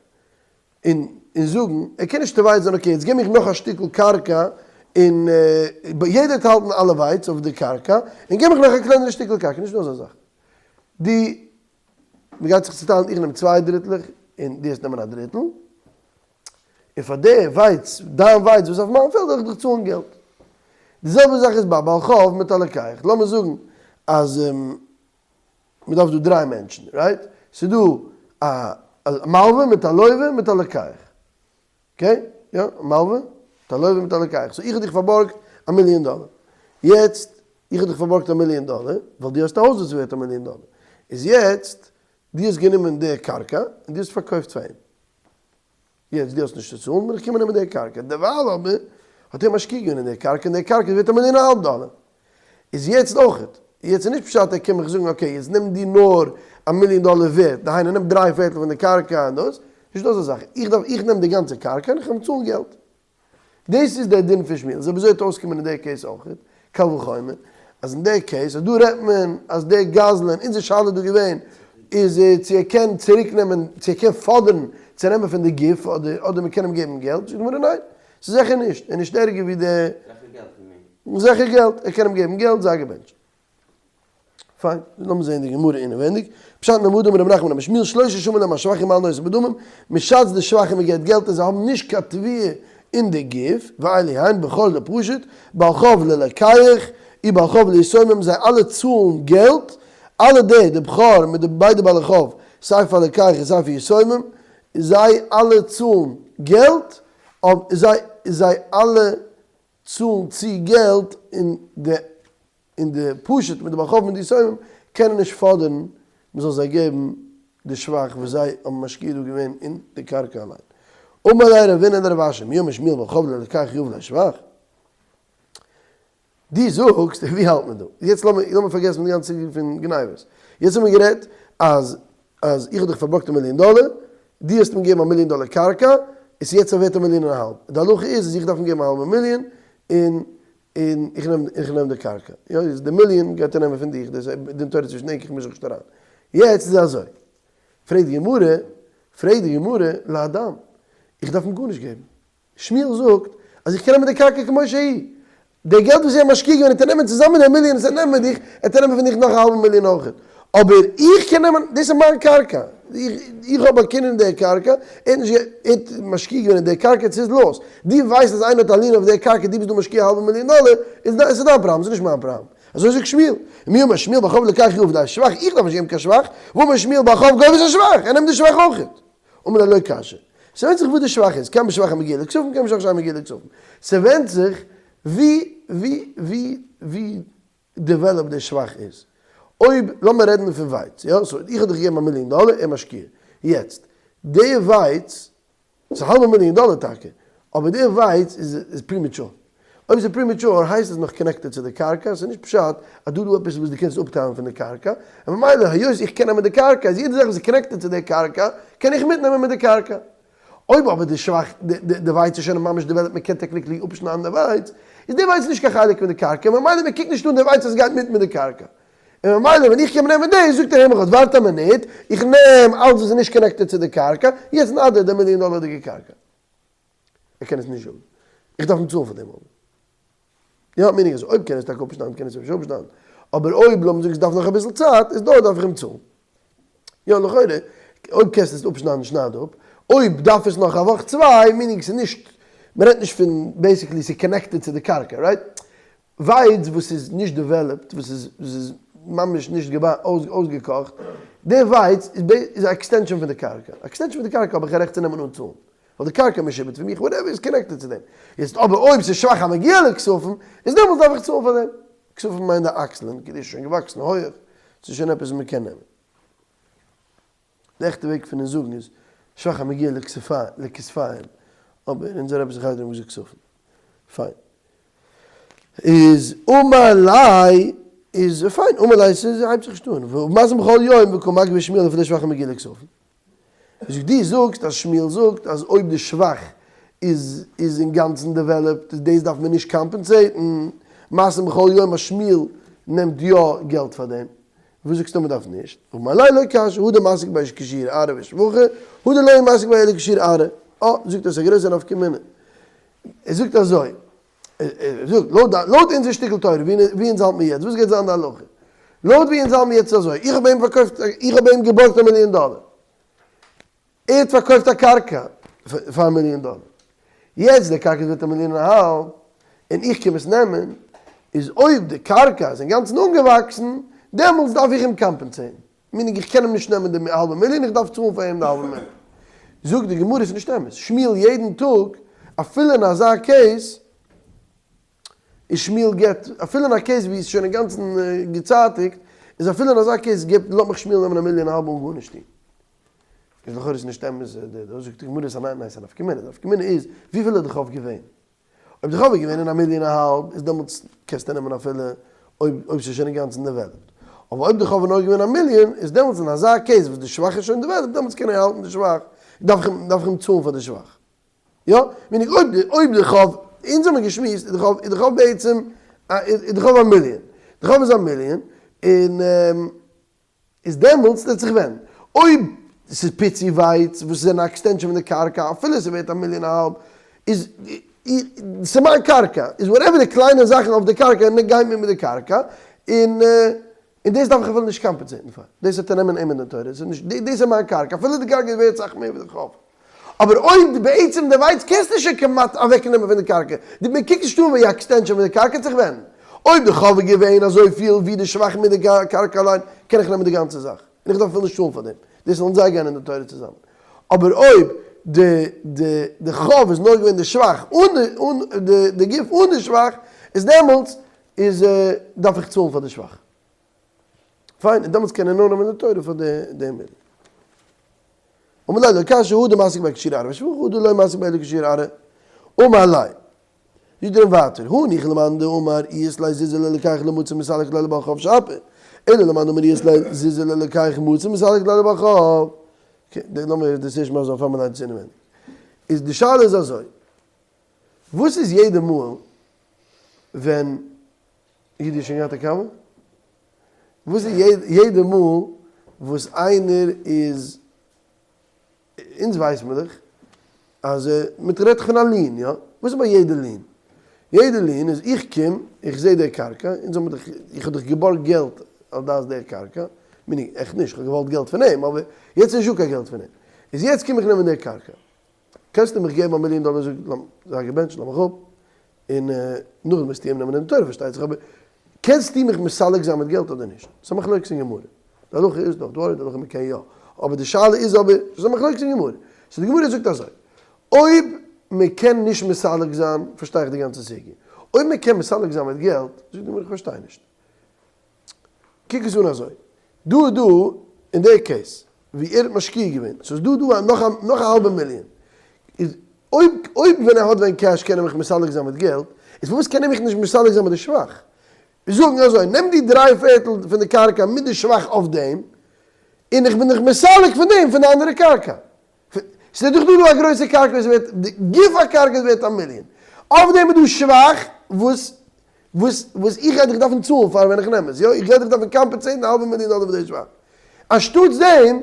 S1: און און זאגן, ער קען נישט תובע זיין okay יעצט גיב מיך נאך א שטיקל קרקע און יעדער וועט האלטן אלע ווייץ אויף די קרקע, און גיב מיך נאך א קלענערע שטיקל קרקע, נישט דא אזא זאך. דו, מען גייט זיך צוטיילן איך נעם צוויי דריטלעך און דו וועסט נעמען א דריטל, און פאר די ווייץ, דיין ווייץ וואס איז אויף מיין פעלד וועל איך דיך צאלן געלט. די זעלבע זאך איז ביי בעל חוב מיט א לוקח, לאמיר זאגן אז. מען דארף דא דריי מענטשן, right? ס'איז דא א מלווה מיט א לווה מיט א לוקח. okay? יא, א מלווה מיט א לווה מיט א לוקח. so איך האב דיך פארבארגט א מיליאן דאלער. יעצט, איך האב דיך פארבארגט א מיליאן דאלער, ווייל דו האסט א הויז וואס איז ווערט א מיליאן דאלער. איז יעצט, דו האסט גענומען די קרקע און דו האסט פארקויפט פאר אים. יעצט דו האסט נישט צו צאלן, בין איך קומען נעמען די קרקע. דערווייל אבער האט ער משקיע געווען אין די קרקע, און די קרקע איז ווערט א מיליאן און א האלב דאלער. איז יעצט אויכעט, יעצט איז נישט פשט ער קען מיך זאגן okay יעצט נעם דו נאר א מיליאן דאלער ווערט, דהיינו נעם דריי פערטל פון די קרקע און דאס, נישט דא אזא זאך, איך דארף איך נעם די גאנצע קרקע און איך וועל אים צאלן געלט. דאס איז דער דין פון שמואל, אזוי וועט אויסקומען אין די case אויכעט, קל וחומר, אז אין די case, אז דא רעדט מען אז דער גזלן, אונזער שאלה איז דא געווען. איז צו ער קען צוריק נעמען, צו ער קען פאדערן צו נעמען פון די גוף, אדער אדער מען קען אים געבן געלט, זאגט די גמרא ניין, ס'איז זיכער נישט, ער איז נישט ערגער ווי די.
S2: זיכער געלט פון מיר.
S1: זיכער געלט, ער קען אים געבן געלט, זיי געבענטשט. פיין, לאמיר זעהן די גמרא אינעווענדיג. פשט נאמר דאמר רב נחמן אמר שמואל שלשה שמין להם השבח ומעלין אותן בדמים, מען שאצט די שבח און מען געבט געלט און זיי האבן נישט קיין תביעה אין די גוף, ואלו הן בכור לפשוט, בעל חוב ללוקח, ובעל חוב ליתומים, זיי אלע צאלן געלט, אלע די, די בכור מיט די ביידע בעלי חוב, סיי פאר לוקח און סיי פאר יתומים, זיי אלע צאלן געלט, זיי זיי אלע צאלן צו געלט און די און די פשוט מיט די בעל חוב מיט די יתומים קענען נישט פאדערן מען זאל זיי געבן די שבח וואס זיי האבן משקיע דא געווען אין די קרקע אליין. אמר ליה רבינא לרב אשי מי אמר שמואל בעל חוב ללוקח יהיב ליה שבח? דו זאגסט, ווי האלט מען דא? יעצט לאמיר לאמיר פארגעסן פון די גאנצע סוגיא פון גניבות. יעצט האבן מיר גערעדט אז אז איך האב דיך פארבארגט א מיליאן דאלער, דו האסט מיר געגעבן א מיליאן דאלער קרקע, עס איז יעצט ווערט א מיליאן און א האלב. די הלכה איז אז איך דארף אים געבן א האלבע מיליאן, און און איך נעם איך נעם די קרקע. יא, איז די מיליאן גייט ער נעמען פון דיך, דאס איז דין תורה צווישן ענק, איך מיש זיך נישט אריין. יעצט איז אזוי, פרעגט די גמרא, פרעגט די גמרא, להדם, איך דארף אים גארנישט געבן. שמואל זאגט אז איך קען נעמען די קרקע כמו שהיא, די געלט וואס זיי האבן משקיע געווען וועט ער נעמען צוזאמען מיט די מיליאן וואס ער נעמט מיט דיך, וועט ער נעמען פון דיך נאך א האלבע מיליאן אויכעט, אבער איך קען נעמען, דאס איז מיין קרקע, איך האב באקומען אין די קרקע, ער האט נישט ער האט משקיע געווען אין די קרקע, ס'איז לויז, דו ווייסט אז איינער האט א lien אויף די קרקע, דו ביסט דא משקיע א האלבע מיליאן דאלער, איז עס איז דיין פראבלעם, ס'איז נישט מיין פראבלעם. אזוי זאגט שמואל, ומי אמר שמואל בעל חוב ללוקח יהיב ליה שבח, איך דארף נישט געבן קיין שבח, והאמר שמואל בעל חוב גובה את השבח, ער נעמט די שבח אויכעט. אמר ליה לא קשיא. ס'ווענדט זיך וואס די שבח איז, כאן בשבח המגיע לכספים כאן בשבח שאין מגיע לכספים. ס'ווענדט זיך ווי ווי ווי ווי developed די שבח איז. אויב, לאמיר רעדן פון ווייץ, יא, so איך האב דיך געגעבן א מיליאן דאלער, ער משקיע. יעצט, די ווייץ, ס'איז א האלבע מיליאן דאלער טאקע, אבער די ווייץ איז איז premature. אויב ס'איז premature הייסט עס נאך connected צו די קרקע, ס'איז נישט פשט אז דא דא עפעס וואס דו קענסט אפטיילן פון די קרקע, און ממילא היות איך קען נעמען די קרקע איז יעדע זאך וואס איז connected צו די קרקע קען איך מיטנעמען מיט די קרקע. אויב אבער די שבח די ווייץ איז שוין ממש developed מען קען technically אפשניידן די ווייץ, איז די ווייץ נישט קיין חלק פון די קרקע, ממילא מען קוקט נישט אן די ווייץ אז עס גייט מיט מיט די קרקע. און ממילא ווען איך קום נעמען דאס זאגט ער הער מיך אויס ווארט א מינוט, איך נעם אלץ וואס איז נישט connected צו די קרקע, יעצט נאדיר די מיליאן דאלערדיגע קרקע. ער קען עס נישט זאגן. איך דארף אים צאלן פאר דעם אבער. יא, meaning אז אויב קען עס טאקע אפשניידן קען עס אפשר אפשניידן. אבער אויב לאמיר זאגן ס'דארף נאך אביסל צייט, איז דא דארף איך אים צאלן. יא, לכאורה, אויב קענסטו עס אפשניידן שנייד אפ. אויב דארף עס נאך א וואך צוויי, meaning ס'איז נישט, מ'רעדט נישט פון basically ס'איז connected צו די קרקע, right? ווייץ וואס איז נישט developed, וואס איז וואס איז ממש נישט אויסגעקאכט, די ווייץ איז א extension פון די קרקע. א extension פון די קרקע האב איך א רעכט צו נעמען אן צאלן. ווייל די קרקע משועבד פון מיך, whatever איז connected צו דעם. יעצט אבער אויב ס'איז שבח המגיע לכספים, איז דעמאלטס דארף איך צאלן פאר דעם. כספים מיינט די אקסלען, כאילו ס'איז שוין געוואקסן הויעך, ס'איז שוין עפעס וואס מ'קען נעמען. די עכטע וועג פון עס זאגן איז שבח המגיע לכתפיים, אבער אונזער רבי'ס אין חדר האבן געזאגט כספים. פיין. איז אמר ליה איז פיין, אמר ליה ס'הייבט זיך נישט אן, ומתני בכל יום וקא מגבי שמואל אפילו שבח המגיע לכספים. זאגט דו זאגסט אז שמואל זאגט אז אויב די שבח איז איז אינגאנצן developed איז דאס דארף מען נישט compensate ן, מתני בכל יום אז שמואל נעמט יא געלט פאר דעם, וואס זאגסטו מען דארף נישט? אמר ליה לא קשיא, הא דמסיק ביה כשיעור ארעא ושבחא, הא דלא מסיק ביה אלא כשיעור ארעא. אה, זאגט ער ס'איז א גרויסע נפקא מינה. ער זאגט אזוי, ער זאגט, לויט אונזער שטיקל תורה, ווי אונז האלט מיר יעצט, וואס גייט זיין די הלכה? לויט ווי אונז האלט מיר יעצט איז אזוי, איך האב אים פארקויפט, איך האב אים געבארגט א מיליאן דאלער. ער האט פארקויפט א קרקע פאר א מיליאן דאלער. יעצט די קרקע איז ווערט א מיליאן און א האלב, און איך קום עס נעמען, איז אויב די קרקע איז אינגאנצן אנגעוואקסן, דעמאלטס דארף איך אים compensate ן. meaning איך קען אים נישט נעמען די האלבע מיליאן, איך דארף צאלן פאר אים די האלבע מיליאן. זאגט די גמרא ס'איז נישט אמת, שמואל יעדן טאג, אפילו אין אזא case, איז שמואל געבט, אפילו אין א case ווי עס איז שוין אינגאנצן געצייטיגט, איז אפילו אין אזא case געבט, לאזט מיך שמואל נעמען א מיליאן און א האלב אן גארנישט טון. איז לכאורה איז נישט אמת די דאס זאגט די גמרא איז א ניין ניין ס'איז א נפקא מינה, די נפקא מינה איז וויפיל איז די חוב געווען. אויב די חוב איז געווען אין א מיליאן א האלב איז דעמאלטס קענסטו נעמען אפילו אויב אויב ס'איז שוין אינגאנצן developed. אבער אויב די חוב איז נאר געווען א מיליאן איז דעמאלטס אין אזא case וואס די שבח איז שוין developed דעמאלטס קען ער האלטן די שבח, דארף איך אים דארף איך אים צאלן פאר די שבח. יא, meaning אויב די אויב די חוב, אונז האמיר געשמועסט איז די חוב איז די חוב בעצם איז די חוב א מיליאן, די חוב איז א מיליאן און. איז דעמאלטס וועט זיך ווענדן. אויב ס'איז פיצי ווייץ וואס זענען א extension פון די קרקע אפילו ס'ווערט א מיליאן א האלב איז ס'איז מיין קרקע איז whatever די קליינע זאכן אויף די קרקע גייט מיר מיט די קרקע און און דאס דארף איך אפילו נישט compensate ן פאר דאס וועט ער נעמען אים אין די תורה ס'איז נישט דאס איז מיין קרקע אפילו די קרקע איז ווערט סאך מער ווי די חוב. אבער אויב בעצם די ווייץ קענסטו שוין כמעט אוועקנעמען פון די קרקע, די מען קוקט נישט אן ווי א extension פון די קרקע האט זיך ווען. אויב די חוב איז געווען אזויפיל ווי די שבח מיט די קרקע אליין, קען איך נעמען די גאנצע זאך, און איך דארף אפילו נישט צאלן פאר דעם, דאס זאלן זיי גיין אין די תורה צוזאמען. אבער אויב די די די חוב איז נאר געווען די שבח אן די אן די די גוף אן די שבח, איז דעמאלטס איז דארף איך צאלן פאר די שבח. פיין, און דעמאלטס קען ער נאר נעמען די תורה פאר די די מיליאן. אמר ליה לא קשיא הא דמסיק ביה כשיעור ארעא ושבחא הא דלא מסיק ביה כשיעור ארעא. אמר ליה. זאגט ער אים ווייטער, הניחא למאן דאמר אית ליה זוזי ללקח לא מצי מסלק ליה לבעל חוב שפיר, אלא למאן דאמר אית ליה זוזי ללקח מצי מסלק ליה לבעל חוב. okay, לאמיר דאס ערשט מסביר זיין פאר מ'ליינט עס אינעווייניג. איז די שאלה איז אזוי, וואס איז יעדע מאל ווען אידיש שוין געהאט א קאווע? וואס איז יעדע מאל וואס איינער איז, אונז ווייס מיר דאך אז מען רעדט דאך פון א lien, יא? וואס איז ביי יעדע lien? יעדע lien איז איך קום, איך זע די קרקע, אונז האבן דאך, איך האב דאך געבארגט געלט על דעת די קרקע, meaning איך נישט, איך האב געוואלט געלט פון אים, אבער יעצט איז נישטא קיין געלט פון אים, איז יעצט קום איך נעמען די קרקע, קענסטו מיך געבן א מיליאן דאלער זאג זיי געבענטשט לאמיך אפ און נאכדעם וועסטו אים נעמען אין די תורה פארשטייט זיך אבער קענסטו מיך מסלק זיין מיט געלט אדער נישט? ס'איז א מחלוקת אין גמרא די הלכה איז דאך דא די הלכה מ'קען יא אבער די שאלה איז אבער ס'איז א מחלוקת אין גמרא so די גמרא זאגט אזוי אויב מ'קען נישט מסלק זיין פארשטיי איך די גאנצע סוגיא אויב מ'קען מסלק זיין מיט געלט זאגט די גמרא איך פארשטיי נישט קוק עס אן אזוי, דא איז דא אין די case ווי ער האט משקיע געווען, סאיז דא דא נאך א נאך א האלבע מיליאן, איז אויב אויב ווען ער האט ווען cash קען ער מיך מסלק זיין מיט געלט, איז פארוואס קען ער מיך נישט מסלק זיין מיט די שבח? זאגן אזוי, נעם די דריי פערטל פון די קרקע מיט די שבח אויף דעם, און איך בין דיך מסלק פון דעם פון די אנדערע קרקע. ס'איז דאך דא דא א גרויסע קרקע וואס ווערט, די גוף הקרקע איז ווערט א מיליאן, אויף דעם איז דא שבח וואס וואס וואס איך גיי דיך דארפן צאלן פאר ווען איך נעם עס, יא, איך גיי דיך דארפן compensate ן א האלבע מיליאן דאלער פאר די שבח. אנשטאטס דעם,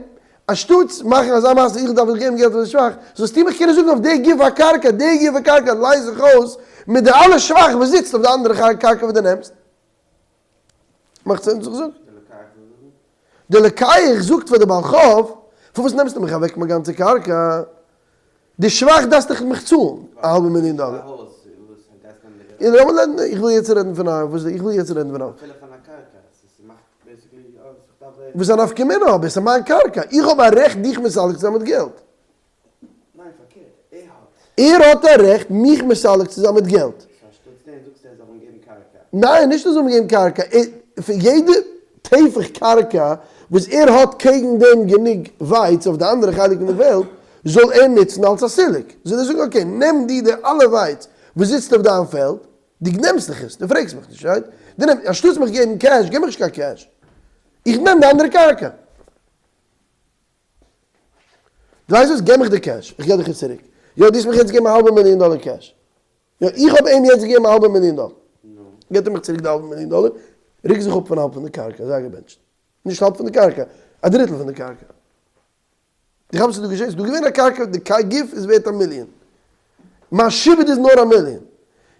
S1: אנשטאטס מאכן אזא מעשה איך דארף דיך געבן געלט פאר די שבח, זאלסטו מיך קענען זאגן אויף די גוף הקרקע, די גוף הקרקע לייז זיך אויס מיט די אלע שבח וואס זיצט אויף די אנדערע קרקע וואס דו נעמסט. מאכט sense וואס איך זאג? די לוקח זאגט פאר די בעל חוב, פארוואס נעמסטו מיך אוועק מיין גאנצע קרקע? די שבח דארפסט דאך מיך צאלן א האלבע מיליאן דאלער. איך וויל יעצט רעדן פון א, איך וויל יעצט רעדן פון א. וואס איז א נפקא מינה אבער עס איז מיין קרקע, איך האב א רעכט דיך מסלק צו זיין מיט געלט.
S2: ניין פארקערט, ער האט.
S1: ער האט א רעכט מיך מסלק צו זיין מיט געלט.
S2: so אנשטאטס דעם זאגסטו ער זאל אים געבן קרקע.
S1: ניין נישט ער זאל אים געבן קרקע, פון יעדע טפח קרקע וואס ער האט קעגן דעם גענוג ווייץ אויף די אנדערע חלק פון די וועלט זאל ער נוצן אלס א סילוק, זאל ער זאגן okay נעם דו די אלע ווייץ וואס זיצט אויף דיין פעלד, דו נעמסט דיך עס, דו פרעגסט מיך נישט right? דו נעמסט, אנשטאטס מיך געבן cash געב מיך נישט קיין cash, איך נעם די אנדערע קרקע. דו ווייסט וואס, געב מיך די cash, איך געב דיך עס צוריק. יא, דו האסט מיך יעצט געגעבן א האלבע מיליאן דאלער cash. יא, איך האב אים יעצט געגעבן א האלבע מיליאן דאלער. געבט ער מיך צוריק די האלבע מיליאן דאלער, רוק זיך אפ פון האלב פון די קרקע, זיי געבענטשט. נישט האלב פון די קרקע, א דריטל פון די קרקע. דו כאפסט וואס איז דא געשען? ס'איז דא געווען א קרקע, די גוף איז ווערט א מיליאן. מיין שעבוד איז נאר א מיליאן.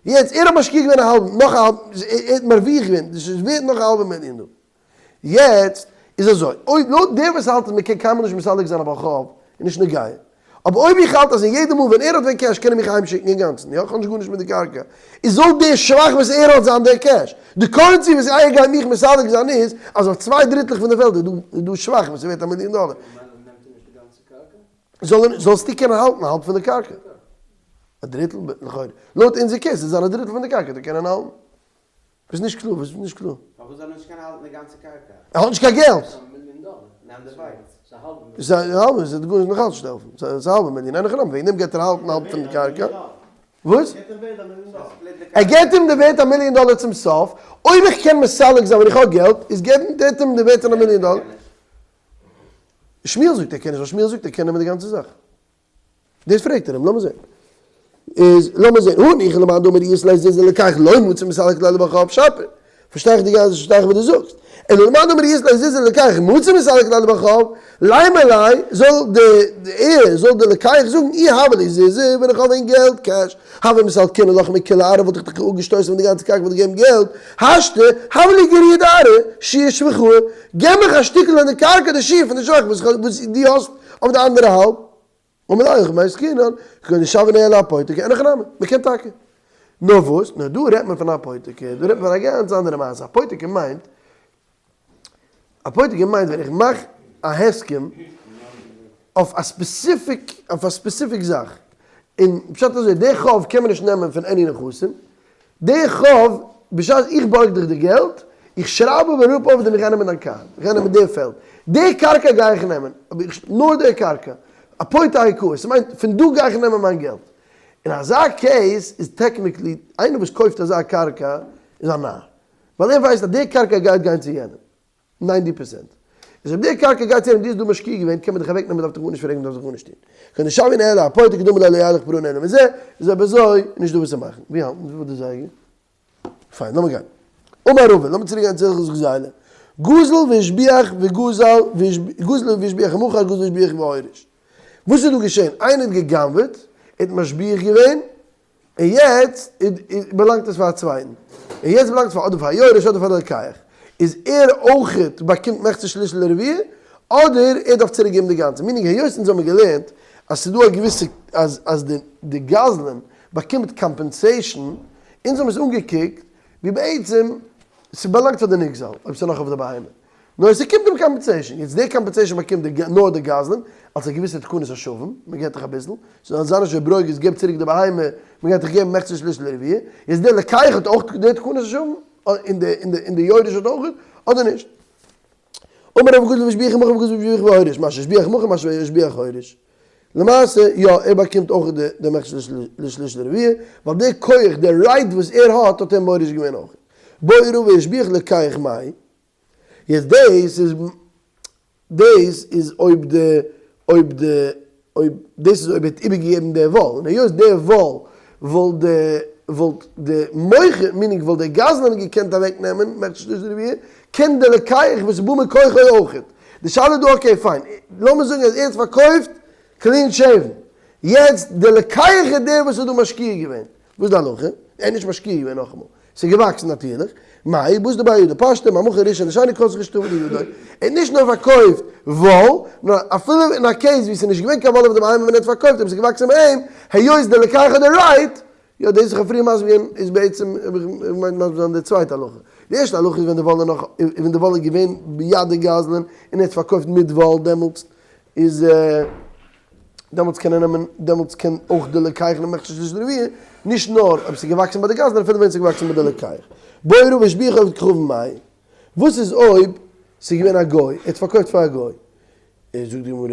S1: יעצט, ער האט משקיע געווען א האלבן, נאך א האלבן, ער האט מרוויח געווען, דאס איז ווערט נאך א האלבע מיליאן דא. יעצט איז אזוי, אויב לויט דער וואס האלט אז מען קען קיינמאל נישט מסלק זיין א בעל חוב איז נישט נוגע, אבער אויב איך האלט אז אין יעדע מאל ווען ער האט ווען cash קען ער מיך אהיים שיקן אינגאנצן, יא, איך האב נישט גארנישט מיט די קרקע, איז זאל דער שבח וואס ער האט זיין דער cash. די currency וואס ער גייט מיך מסלק זיין איז אז אויף צוויי דריטלעך פון די פעלד איז דא שבח וואס איז ווערט א מיליאן דאלער. זאל ער, זאלסטו קענען האלטן האלב פון די קרקע. א דריטל לכאורה. לויט אונזער case איז זיין א דריטל פון די קרקע וועט ער קענען האלטן. וואס נישט קלאר? וואס איז נישט קלאר?
S2: פארוואס זאל ער נישט קענען האלטן די גאנצע קרקע?
S1: ער האט נישט קיין געלט.
S2: ס'איז א מיליאן דאלער. נעם די ווייץ. ס'איז א האלבע מיליאן.
S1: ס'איז א האלבע, ס'וועט גארנישט נאך אלץ נישט העלפן. ס'איז א האלבע מיליאן. אין הכי נמי, וועגן דעם גייט ער האלטן האלב פון די קרקע. וואס? ער געבט אים די ווערט א מיליאן דאלער צום סוף. אויב איך קען מסלק זיין ווען איך האב געלט, איז געבן געבט אים די ווערט פון א מיליאן דאלער. שמואל זאגט ער קען נישט, ווייל שמואל זאגט ער קען נעמען די גאנצע זאך. דאס פרעגט ער אים, לאמיר זען. איז לאמיר זען, הניחא למאן דאמר אית ליה זוזי ללוקח לא מצי מסלק ליה לבעל חוב שפיר. פארשטיי איך די גאנצע, פארשטיי איך וואס דו זאגסט. אלא למאן דאמר אית ליה זוזי ללוקח מצי מסלק ליה בחוב, לימא ליה, זאל די ער, זאל די לוקח זאגן אי הוה לי זוזי, ווען איך האב ווען געלט, קעש, הוה מסלקינא לך מכולה ארעא וואלט איך דיך אפגעשטויסן פון די גאנצע קרקע וואלט איך געגעבן געלט, השתא, הוה לי גיריא דארעא, שיעור שבחא, געב מיך א שטיקל אין די קרקע די שיעור פון די שבח וואס דו האסט אויף די אנדערע האלב. אמר ליה הכא במאי עסקינן, כגון דשוינהו לאפותיקי, אין הכי נמי, מען קען טאקע. נאר וואס? נאר דא רעדט מען פון אפותיקי, דא רעדט מען פון א גאנץ אנדערע מעשה, אפותיקי מיינט, אפותיקי מיינט ווען איך מאך א הסכם אויף א specific, אויף א specific זאך, און פשט אזוי, די חוב קען מען נישט נעמען פון any נכסים, די חוב, בשעת איך בארג דיך די געלט, איך שרייב אבער אראפ אויף דעם איך גיי נעמען דיין קאר, איך גיי נעמען די פעלד, די קרקע גיי איך נעמען, אבער איך, נאר די קרקע, אפותיקי, ס'מיינט פון דא גיי איך נעמען מיין געלט. אין אזא case איז technically איינער וואס קויפט אזא קרקע איז א נאר, ווייל ער ווייסט אז די קרקע גייט גיין צו יענעם, ninety percent. איז אויב די קרקע גייט צו יענעם, דו האסט דא משקיע געווען, קען מען דיך אוועקנעמען, דארף דיך גארנישט פרעגן, דארף זיך גארנישט טון. כגון דשוינהו לאפותיקי כדאמר ליה לא יהיב לך פרענא אלא מזה, איז אויב אזוי נישט דא וואס צו מאכן. ווי האלט מען? ווי איז די זייגער? פיין, לאמיר גיין. אמר רבא, לאמיר צוריק גיין צו הלכות גזילה. גזל והשביח וגזל גזל והשביח ומכר גזל והשביח והוריש. וואס איז דא געשען? איינער האט גע'גנב'עט, ער האט משביח געווען, און יעצט באלאנגט עס פאר א צווייטן, און יעצט באלאנגט עס פאר אדער פאר א יורש אדער פאר די לוקח, איז ער אויכעט באקומט מחצה שליש לרביע, אדער ער דארף צוריק געבן די גאנצע, meaning היות אונז האבן געלערנט אז ס'איז דא א געוויסע אז אז די די גזלן באקומט compensation, אונז האבן עס אנגעקוקט ווי בעצם ס'באלאנגט פאר די נגזל אויב ס'איז נאך אויף די בהמה. נאר ס'קומט אים compensation, יעצט די compensation באקומט די נאר די גזלן, אלס א געוויסע תקנת השבים, מ'געט דיך אביסל, ס'זאל זיין נישט ברוגז געב צוריק די בהמה, מ'גייט דיך געבן מחצה שליש לרביע, יעצט די לוקח האט אויך די תקנת השבים, און די און די און די יורש האט אויך, אדער נישט? אמר רבא גזל והשביח ומכר וגזל והשביח והוריש, מה שהשביח מכר מה שהשביח הוריש. למעשה יא ער באקומט אויך די די מחצה לשליש לרביע, ווייל די כח די right וואס ער האט האט ער מוריש געווען אויך. בעי רבא השביח לוקח מאי. יעצט דאס איז דאס איז אויב די אויב די אויב דאס איז אויב ער האט איבערגעגעבן די וואל, און היות די וואל וואלט די וואלט די מוכר meaning וואלט די גזלן געקענט אוועק נעמען מחצה שליש לרביע, קען די לוקח וואס איז בא מכוחו אויכעט. די שאלה איז דא okay פיין לאמיר זאגן אז ער האט פארקויפט clean shaven יעצט די לוקח איז דער וואס איז דא משקיע געווען, וואס איז די הלכה? ער איז נישט משקיע געווען נאכאמאל, ס'איז געוואקסן נאטירליך, מאי בתר דבי ידו פשטא ממכר ראשון לשני כל זכות שתבוא לידו, ער האט נישט נאר פארקויפט וואל, נאר אפילו אין א case ווי ס'איז נישט געווען קיין וואל אויף די בהמה ווען ער האט פארקויפט אויב ס'איז געוואקסן ביי אים, היות די לוקח האט די right, יא דאס וואס איך האב פריער מסביר געווען איז בעצם האב איך געמיינט מסביר זיין די צווייטע הלכה, די ערשטע הלכה איז ווען די וואל איז נאך ווען די וואל איז געווען ביד די גזלן און ער האט פארקויפט מיט וואל דעמאלטס איז דעמאלטס קען ער נעמען, דעמאלטס קען אויך די לוקח נעמען מחצה שליש לרביע, נישט נאר אויב ס'איז געוואקסן ביי די גזלן אפילו ווען ס'איז געוואקסן ביי די לוקח. בעי רבא השביח עובד כוכבים מאי, וואס איז אויב ס'איז געווען א גוי, ער האט פארקויפט פאר א גוי, זאגט די גמרא,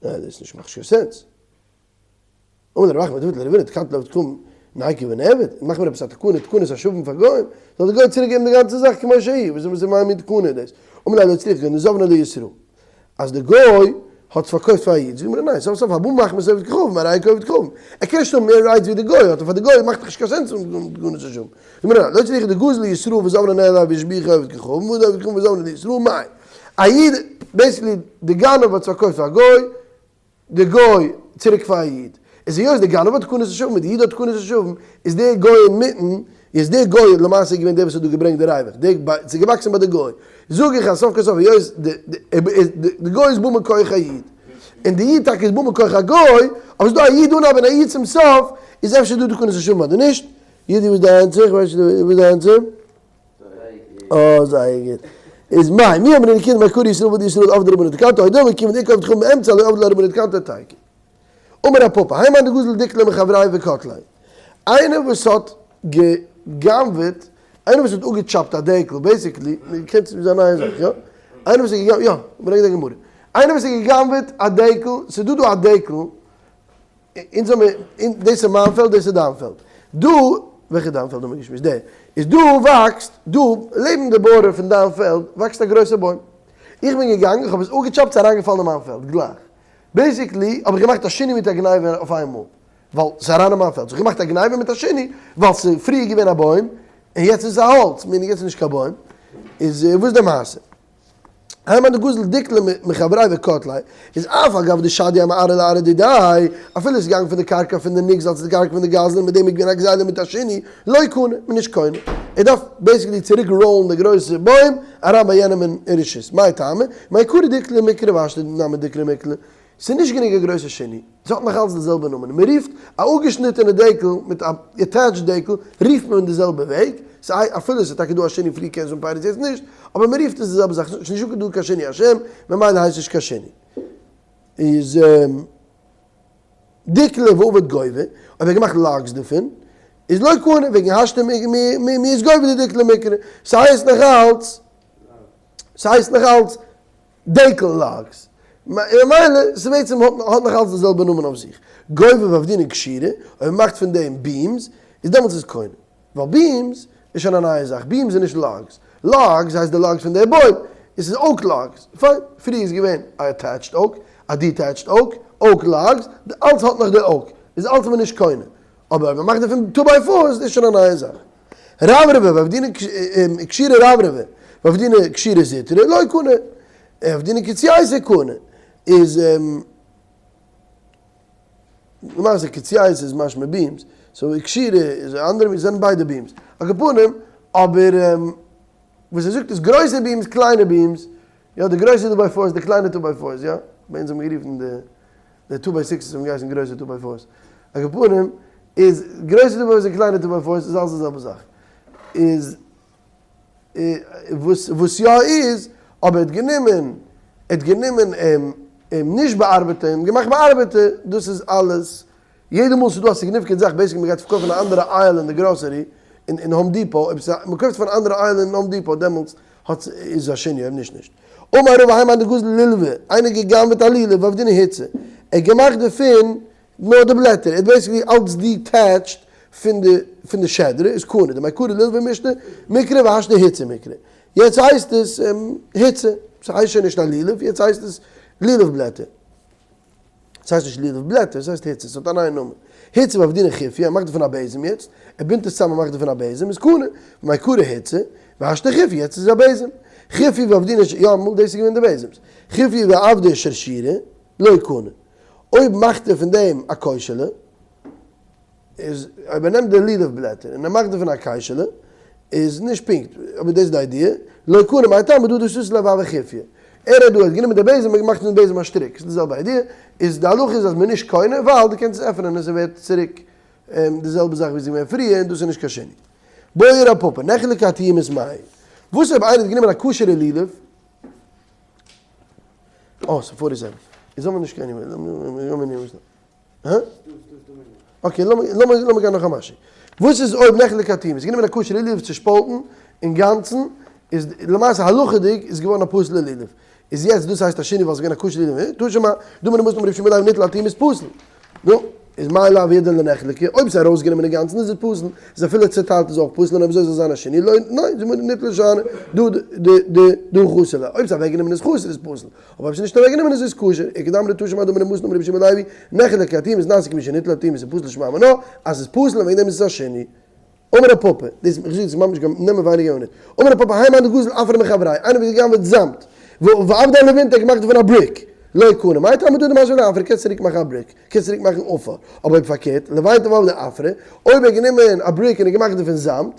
S1: ניין דאס נישט מאכט נישט קיין sense. אמר רב אחא בר דוד לרב הונא תקנתא לעובד כוכבים ניקו ונעביד, מאך מיר עפעס א תקנה, תקנת השבים פאר גוים, זאל די גוי צוריק געבן די גאנצע זאך כמו שהיא, וואס איז מיין מין תקנה איז דאס? אמר ליה לא צריכא כגון דזבנה לישראל, אז די גוי האט פארקויפט פאר א איד, זאגט מען ניין, סוף סוף הבא מחמת עובד כוכבים הרי כעובד כוכבים, ער קען נישט האבן מער rights ווי די גוי האט, און פאר די גוי מאכט דאך נישט קיין sense תקנת השבים, זאגט מען ניין, לא צריכא דגזל לישראל וזבנה ניהליה והשביחה עובד כוכבים, והא דעובד כוכבים וזבנה לישראל, מאי? א איד, basically די גנב האט עס פארקויפט פאר א גוי, די גוי צוריק פאר א איד, איז היות די גנב האט תקנת השבים און די איד האט תקנת השבים, איז דער גוי אינמיטן, איז דער גוי למעשה געווען דער וואס האט דא געברענגט די ריווח, די ס'איז געוואקסן ביי די גוי, זאג איך אז סוף כל סוף היות די גוי איז בא מכח א איד, און די איד טאקע איז בא מכח א גוי, אבער ס'איז דא א איד אנהייב און א איד צום סוף, איז אפשר דא תקנת השבים אדער נישט? יודי וואס איז די answer? איך ווייס נישט וואס איז די answer. אה, זייער גוט. איז מאי, מי אמרינן כיון דמעיקרא ישראל ועבדי ישראל עבדי רבנן תקנתא, או דילמא כיון דאיכא עובד כוכבים באמצע לא עבדי ליה רבנן תקנתא תיקו. אמר רב פפא, האי מאן דגזל דיקלא מחבריה וקטליה. איינער וואס האט גע'גנב'עט, איינער וואס האט אפגעטשאפט א דעקל, basically, קענסט נישט זיין נייע זאך, יא? איינער וואס האט גע'גנב'עט, יא, ברענג די גמרא. איינער וואס האט גע'גנב'עט א דעקל, ס'איז דא דא א דעקל, אונז האמיר, דאס איז מיין פעלד, דאס איז דיין פעלד. דא, וועלכע דיין פעלד האמיר געשמועסט? דער. איז דא וואקסט, דא, לעבן די border פון דיין פעלד, וואקסט א גרויסע בוים. איך בין געגאנגען, איך האב עס אפגעטשאפט, ס'איז אריינגעפאלן אין מיין פעלד, גלייך. basically, האב איך געמאכט א שינוי מיט א גניבה אויף איינמאל. ווייל ס'איז אריין אין מיין פעלד. סאו איך געמאכט א גניבה מיט א שינוי, ווייל ס'איז פריער געווען א בוים, און יעצט איז עס א האלץ, meaning יעצט איז נישט קיין בוים. איז וואס איז די מעשה? האי מאן דגזל דיקלא מחבריה וקטליה, איז אף על גב דשדייה מארעא לארעא דידיה, אפילו עס איז געגאנגען פון די קרקע פון די נגזל צו די קרקע פון די גזלן און מיט דעם איז געווען א גזילה מיט א שינוי, לא קנה, מען נישט קונה. ער דארף basically צוריק ראלן די גרויסע בוים אריין ביי יענעם אין רשות. מאי טעמא? מעיקרא דיקלא מיקרי והשתא נמי דיקלא מיקרי. ס'איז נישט גענוג א גרויסע שינוי, ס'האט נאך אלץ די זעלבע נאמען, מען רופט א אפגעשניטענע דקל מיט א attached דקל רופט מען די זעלבע וועג, סיי אפילו ס'איז טאקע דא א שינוי פריער קען זיין פירות יעצט נישט, אבער מען רופט עס די זעלבע זאך, ס'איז נישט דא קיין שינוי השם, ממילא הייסט נישט קיין שינוי. איז דיקלא ועבד גובה, אויב ער האט געמאכט logs דערפון, איז לא קנה, וועגן השתא מיהת גובה דדיקלא מיקרי, ס'הייסט נאך אלץ, ס'הייסט נאך אלץ דקל logs. ממילא ס'בעצם האט נאך אלץ די זעלבע נאמען אויף זיך. גובה ועבדינן כשירי, אויב מ'מאכט פון דעם beams, איז דעמאלטס איז קונה. ווייל beams איז שוין א נייע זאך, beams איז נישט logs. Logs הייסט די logs פון די בוים, עס איז oak logs. פיין, פריער איז געווען א attached oak, א detached oak, oak logs, אלץ האט נאך די oak, איז אלץ איז מען נישט קונה. אבער אויב מ'מאכט דערפון two by fours איז שוין א נייע זאך. רברבי ועבדינן כשירי רברבי ועבדינן כשירי זוטרי לא קנה עבדינן קציעתא קנה איז למעשה קציעתא איז משמע beams so כשירי איז א אנדערע מין זענען ביידע beams על כל פנים אבער וואס ער זאגט איז גרויסע beams קליינע beams יא די גרויסע two by fours די קליינע two by fours יא ביי אונז האט מען גערופן די די two by sixes האבן געהייסן גרויסע two by fours. על כל פנים, איז גרויסע two by fours און קליינע two by fours איז אלעס די זעלבע זאך. איז וואס וואס יא איז, אבער ער האט גענומען, ער האט גענומען אים אים נישט באארבעטע און געמאכט באארבעטע, דאס איז אלעס. יעדע מאל ס'איז דא א significant זאך, basically מ'גייט פארקויפן א אנדערע aisle אין די גראסערי, אין אין Home Depot, אויב ס'איז א, מ'קויפט פון א אנדערע aisle אין Home Depot דעמאלטס האט איז א שינוי אויב נישט נישט. אמר רבא האי מאן דגזל לולבא, איינער געגנבעט א לולב ועבדינהו היצי, ער האט געמאכט דערפון נאר די בלעטער, ער האט basically אלץ detached פון די פון די שדרה, איז קנה, דמעיקרא לולבא משנה מיקרי והשתא היצי מיקרי, יעצט הייסט עס היצי, ס'הייסט שוין נישט א לולב, יעצט הייסט עס לולב בלעטער. ס'הייסט נישט לולב בלעטער, ס'הייסט היצי, ס'האט א נייע נאמען. היצי ועבדינהו חיפיא, ער מאכט דערפון א בעזעם יעצט, ער בינדט עס צוזאם און מאכט דערפון א בעזעם, איז קנה, מעיקרא היצי, והשתא חיפיא, יעצט איז עס א בעזעם. חיפיא ועבדינהו ש, יא אמאל דאס איז געווען די בעזעמס. חיפיא ועבדי שרשירא, לא קנה. אויב מאכט ער פון דעם א קוישעלע, איז אויב ער נעמט די לולב בלעטער און ער מאכט דערפון א קיישעלע, איז נישט פונקט, אבער דאס איז די idea, לא קנה מאי טעמא דהא דשתית ליה והוי חיפיא. ער האט דא ער האט גענומען די בעזעם און געמאכט פון די בעזעם א שטריק, ס'איז די זעלבע idea, איז די הלכה איז אז מ'איז נישט קונה ווייל דו קענסט עס עפענען און ס'ווערט צוריק די זעלבע זאך ווי ס'איז געווען פריער און דאס איז נישט קיין שינוי. בעי רב פפא, נחלקה התיומות מהו. וואס אויב איינער האט גענומען א כשר'ע לולב, אה, ס'איז forty seven. איז האבן מיר נישט קיין עניוועי. הא? Okay, לאמיר גיין נאך א משהו. וואס איז אויב נחלקה התיומות? איז גענומען א כשר'ע לולב צושפאלטן אינגאנצן, איז למעשה הלכה'דיג איז געווארן א פסול'ע לולב. איז יעצט דאס הייסט א שינוי ווייל ס'איז געווען א כשר'ע לולב. תא שמע, דאמר ר' נתן אמר רבי שמעון בר יוחאי ניטל התיומות פסול. נו, איז מאי לאו האידנא לנחלקה, אויב ס'איז ארויסגענומען אינגאנצן איז עס פסול, איז אפילו צוטיילט איז אויך פסול, און אויב אזוי זאל זיין א שינוי, לא, ניין, זאג מיר ניטל שאני, דא ד ד דהא חסר ליה, אויב ס'איז אוועקגענומען איז חסר איז פסול. אבער אויב ס'איז נישט אוועקגענומען איז עס כשר, איכא דאמרי תא שמע דאמר ר' נתן אמר רבי שמעון לוי, נחלקו התיומות נעשה כמי שניטלו התיומות איז פסול שמע מינה, אז ס'איז פסול און וועגן דעם איז עס א שינוי. אמר רב פפא, דאס איך זאג עס ממש קיין נעמען ווייניגער אויך נישט, אמר רב פפא האי מאן דגזל עפרא מחבריה, איינער וואס האט געגנבעט זאמד, ועבדיה לבינתא האט געמאכט דערפון א brick, לא קנה, מאי טעמא דהדר משוי ליה עפרא, קענסט צוריק מאכן א brick, קענסט צוריק מאכן עפר, אבער אויב פארקערט, לבינתא ועבדיה עפרא, אויב ער האט גענומען א brick און ער האט געמאכט דערפון זאמד,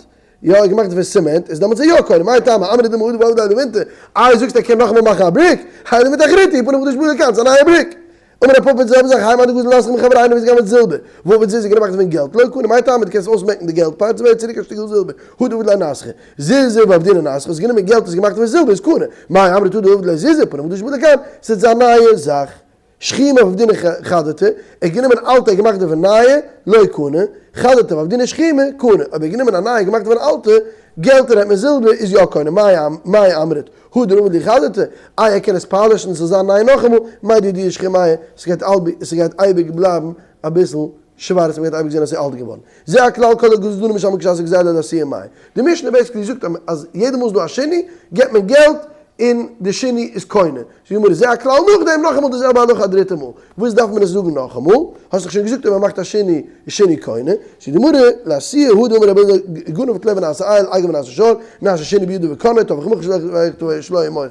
S1: יא ער האט געמאכט דערפון צימענט, איז דעמאלטס איז יא קונה, מאי טעמא, אמרת דילמא הדר ועבדי לבינתא, איי זאגסט ער קען נאכאמאל מאכן א brick, האי לבינתא אחריתי, פנים חדש בלע קאנטס א נייע brick. אמר רב פפא די זעלבע זאך, האי מאן דגזל נסכא מחבריה איינער וואס גנב'עט זילבער, ועבד זוזי געמאכט דערפון געלט, לא קנה, מאי טעמא דו קענסט אויסמעקן די געלט part ס'ווערט צוריק א שטיקל זילבער, הדר עבד ליה נסכא, זוזי ועבדינהו נסכא, האסט גענומען געלט האסט געמאכט דערפון זילבער איז קנה, מאי אמרת הדר עבד ליה זוזי, פנים חדש בלע קאנט, ס'איז א נייע זאך. שחימי ועבדינהו חדתי, ער האט גענומען אלטע ער האט געמאכט דערפון נייע, לא קנה, חדתי ועבדינהו שחימי, קנה, אויב ער האט גענומען א נייע געמאכט דערפון אלטע, געלט און רעדט מען זילבער, איז יא קונה, מאי אמרת, הדר עבד ליה חדתי, איי ער קען עס פאלישן ס'זאל זיין ניי נאכאמאל, מאי דידהו שחימיא, ס'גייט אייביג בלייבן אביסל שווארץ מ'גייט אייביג זען אז ס'איז אלט געווארן. זה הכלל כל הגזלנים משלמין כשעת הגזילה לאתויי מאי. די משנה basically זאגט אז יעדע מאל ס'איז דא א שינוי, געבט מען געלט. און די שינוי איז קונה. זאגט די גמרא זה הכלל נאכדעם נאכאמאל די זעלבע הלכה א דריטע מאל. וואס דארף מען עס זאגן נאכאמאל? האסט דאך שוין געזאגט אויב מען מאכט א שינוי איז שינוי קונה. זאגט די גמרא לאתויי הא דאמר רבי אלעזר גנב טלה ונעשה איל אגר ונעשה שור נעשה שינוי בידו וקנאו טבח ומכר שלא היה מוכר.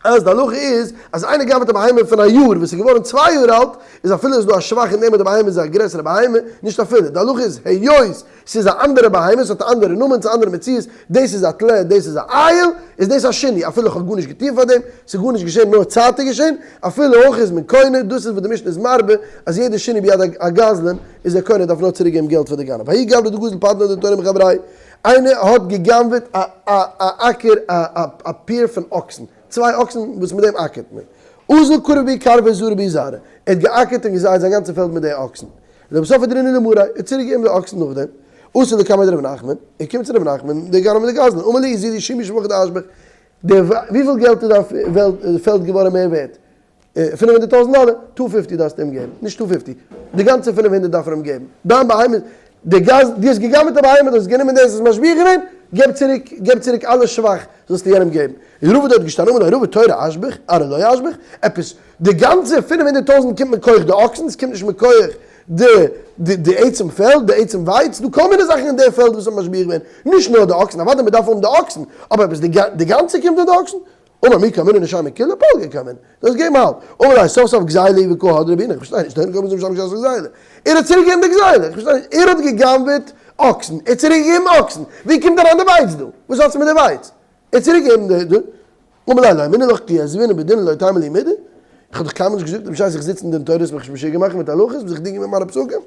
S1: אז די הלכה איז אז איינער גנב'עט א בהמה פון א יאר וואס איז געווארן צוויי יאר אלט, איז אפילו איז דא א שבח אין דעם אז די בהמה איז א גרעסערע בהמה, נישט אפילו, די הלכה איז היות ס'איז א אנדערע בהמה, ס'האט א אנדערע נאמען, ס'איז א אנדערע מציאות, דאס איז א טלה, דאס איז א איל, איז דאס א שינוי, אפילו איך האב גארנישט געטון פאר דעם, ס'איז גארנישט געשען נאר צייט איז געשען, אפילו אויך איז מען קונה, דאס איז וואס די משנה איז מרבה, אז יעדע שינוי ביד א גזלן איז ער קונה, דארף נאר צוריק געבן געלט פאר די גנב. ההוא גברא דגזל פדנא דתורי מחבריה. איינער האט גע'גנב'עט א א א אקער א א א pair פון אקסן, צוויי אקסן וואס מיט דעם אקערט מען. אזל כרב בהו כרבא וזרע בהו זרעא, ער האט געאקערט און געזייט זיין גאנצע פעלד מיט די אקסן. לבסוף הדרינהו למריה, ער האט צוריק געגעבן די אקסן נאכדעם. אתא לקמיה דרב נחמן, ער קומט צו רב נחמן, דער גנב מיט די גזלן, אמר ליה זידו שומא שבחא דאשבח, די וויפיל געלט איז דיין פעלד געווארן מער ווערט? 500 טויזנט דאלער, two fifty דארפסטו אים געבן, נישט two fifty, די גאנצע 500 דארף ער אים געבן, דיין בהמה, די גז, דו האסט געגנב'עט א בהמה, דו האסט גענומען דאס, האסט משביח געווען, געב צוריק, געב צוריק אלע שבח זאלסטו יענעם געבן. איז רבא דארט געשטאנען, אמר ליה רבא תורי אשבח, ארעא לא אשבח, עפעס, די גאנצע 500 טויזנט קומט מכח די אקסן, עס קומט נישט מכח די די די עצם פעלד, די עצם ווייץ, ס'דא כל מיני זאכן אין די פעלד וואס האבן משביח געווען, נישט נאר די אקסן, אוודאי מען דארף האבן די אקסן, אבער עפעס די גאנצע קומט פון די אקסן? אמר מי קאמינא נשמע כולה פלגא קאמינא, דו האסט געגעבן האלב. אמר ליה סוף סוף גזילה וקא הדרא בעינא, איך פארשטיי נישט, דען קומט משם גזילה גזילה. ער האט צוריק געגעבן די גזילה, איך פארשטיי נישט, ער האט גע'גנב'עט אקסן, ער האט צוריק געגעבן אקסן, ווי קומט אריין די ווייץ דא? וואס האטס מיט די ווייץ? ער האט צוריק געגעבן די די. אמר ליה לא אמינא לך כי יתבינא בדינא לא תימא לי מידי, איך האב דיך קיינמאל נישט געזאגט אז בשעת איך זיץ אין דין תורה זאל מיך נישט משוגע מאכן מיט הלכות, זיך דינגען מיט מיינע פסוקים.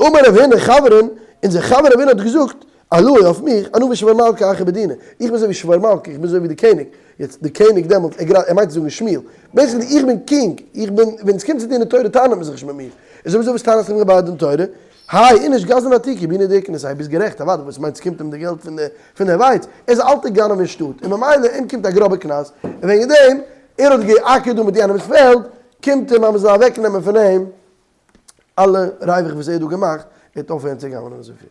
S1: אמר רב הונא חברין, אונזער חבר רב הונא האט געזאגט, עלוי אויף מיך, אנא ושבור מלכא אחי בדינא, איך בין אזוי ווי שבור מלכא, איך בין אזוי ווי די קעניג, יעצט די קעניג דעמאלטס, ער גראדע, ער מיינט צו זאגן שמואל, basically איך בין king, איך בין, ווען עס קומט צו דין תורה טענה'ט מען זיך נישט מיט מיר, איז אויב אזוי וואס טענה'סטו מיך ביי דין תורה? האי איניש גזלן עתיקא בעיניה דאיקניס, איי ביסט גערעכט, אוודאי, וואס מיינסט קומט אים די געלט פון די פון די ווייץ, ער איז א אלטע גנב אין שטאט, און ממילא אים קומט א גראבע קנס, און וועגן דעם, ער האט געאקערט דא מיט יענעמ'ס פעלד, קומט אים אז מען זאל אוועק נעמען פון אים אלע ריווח וואס ער האט דא געמאכט, ער וועט אויפהערן צו גנב'נען אזויפיל.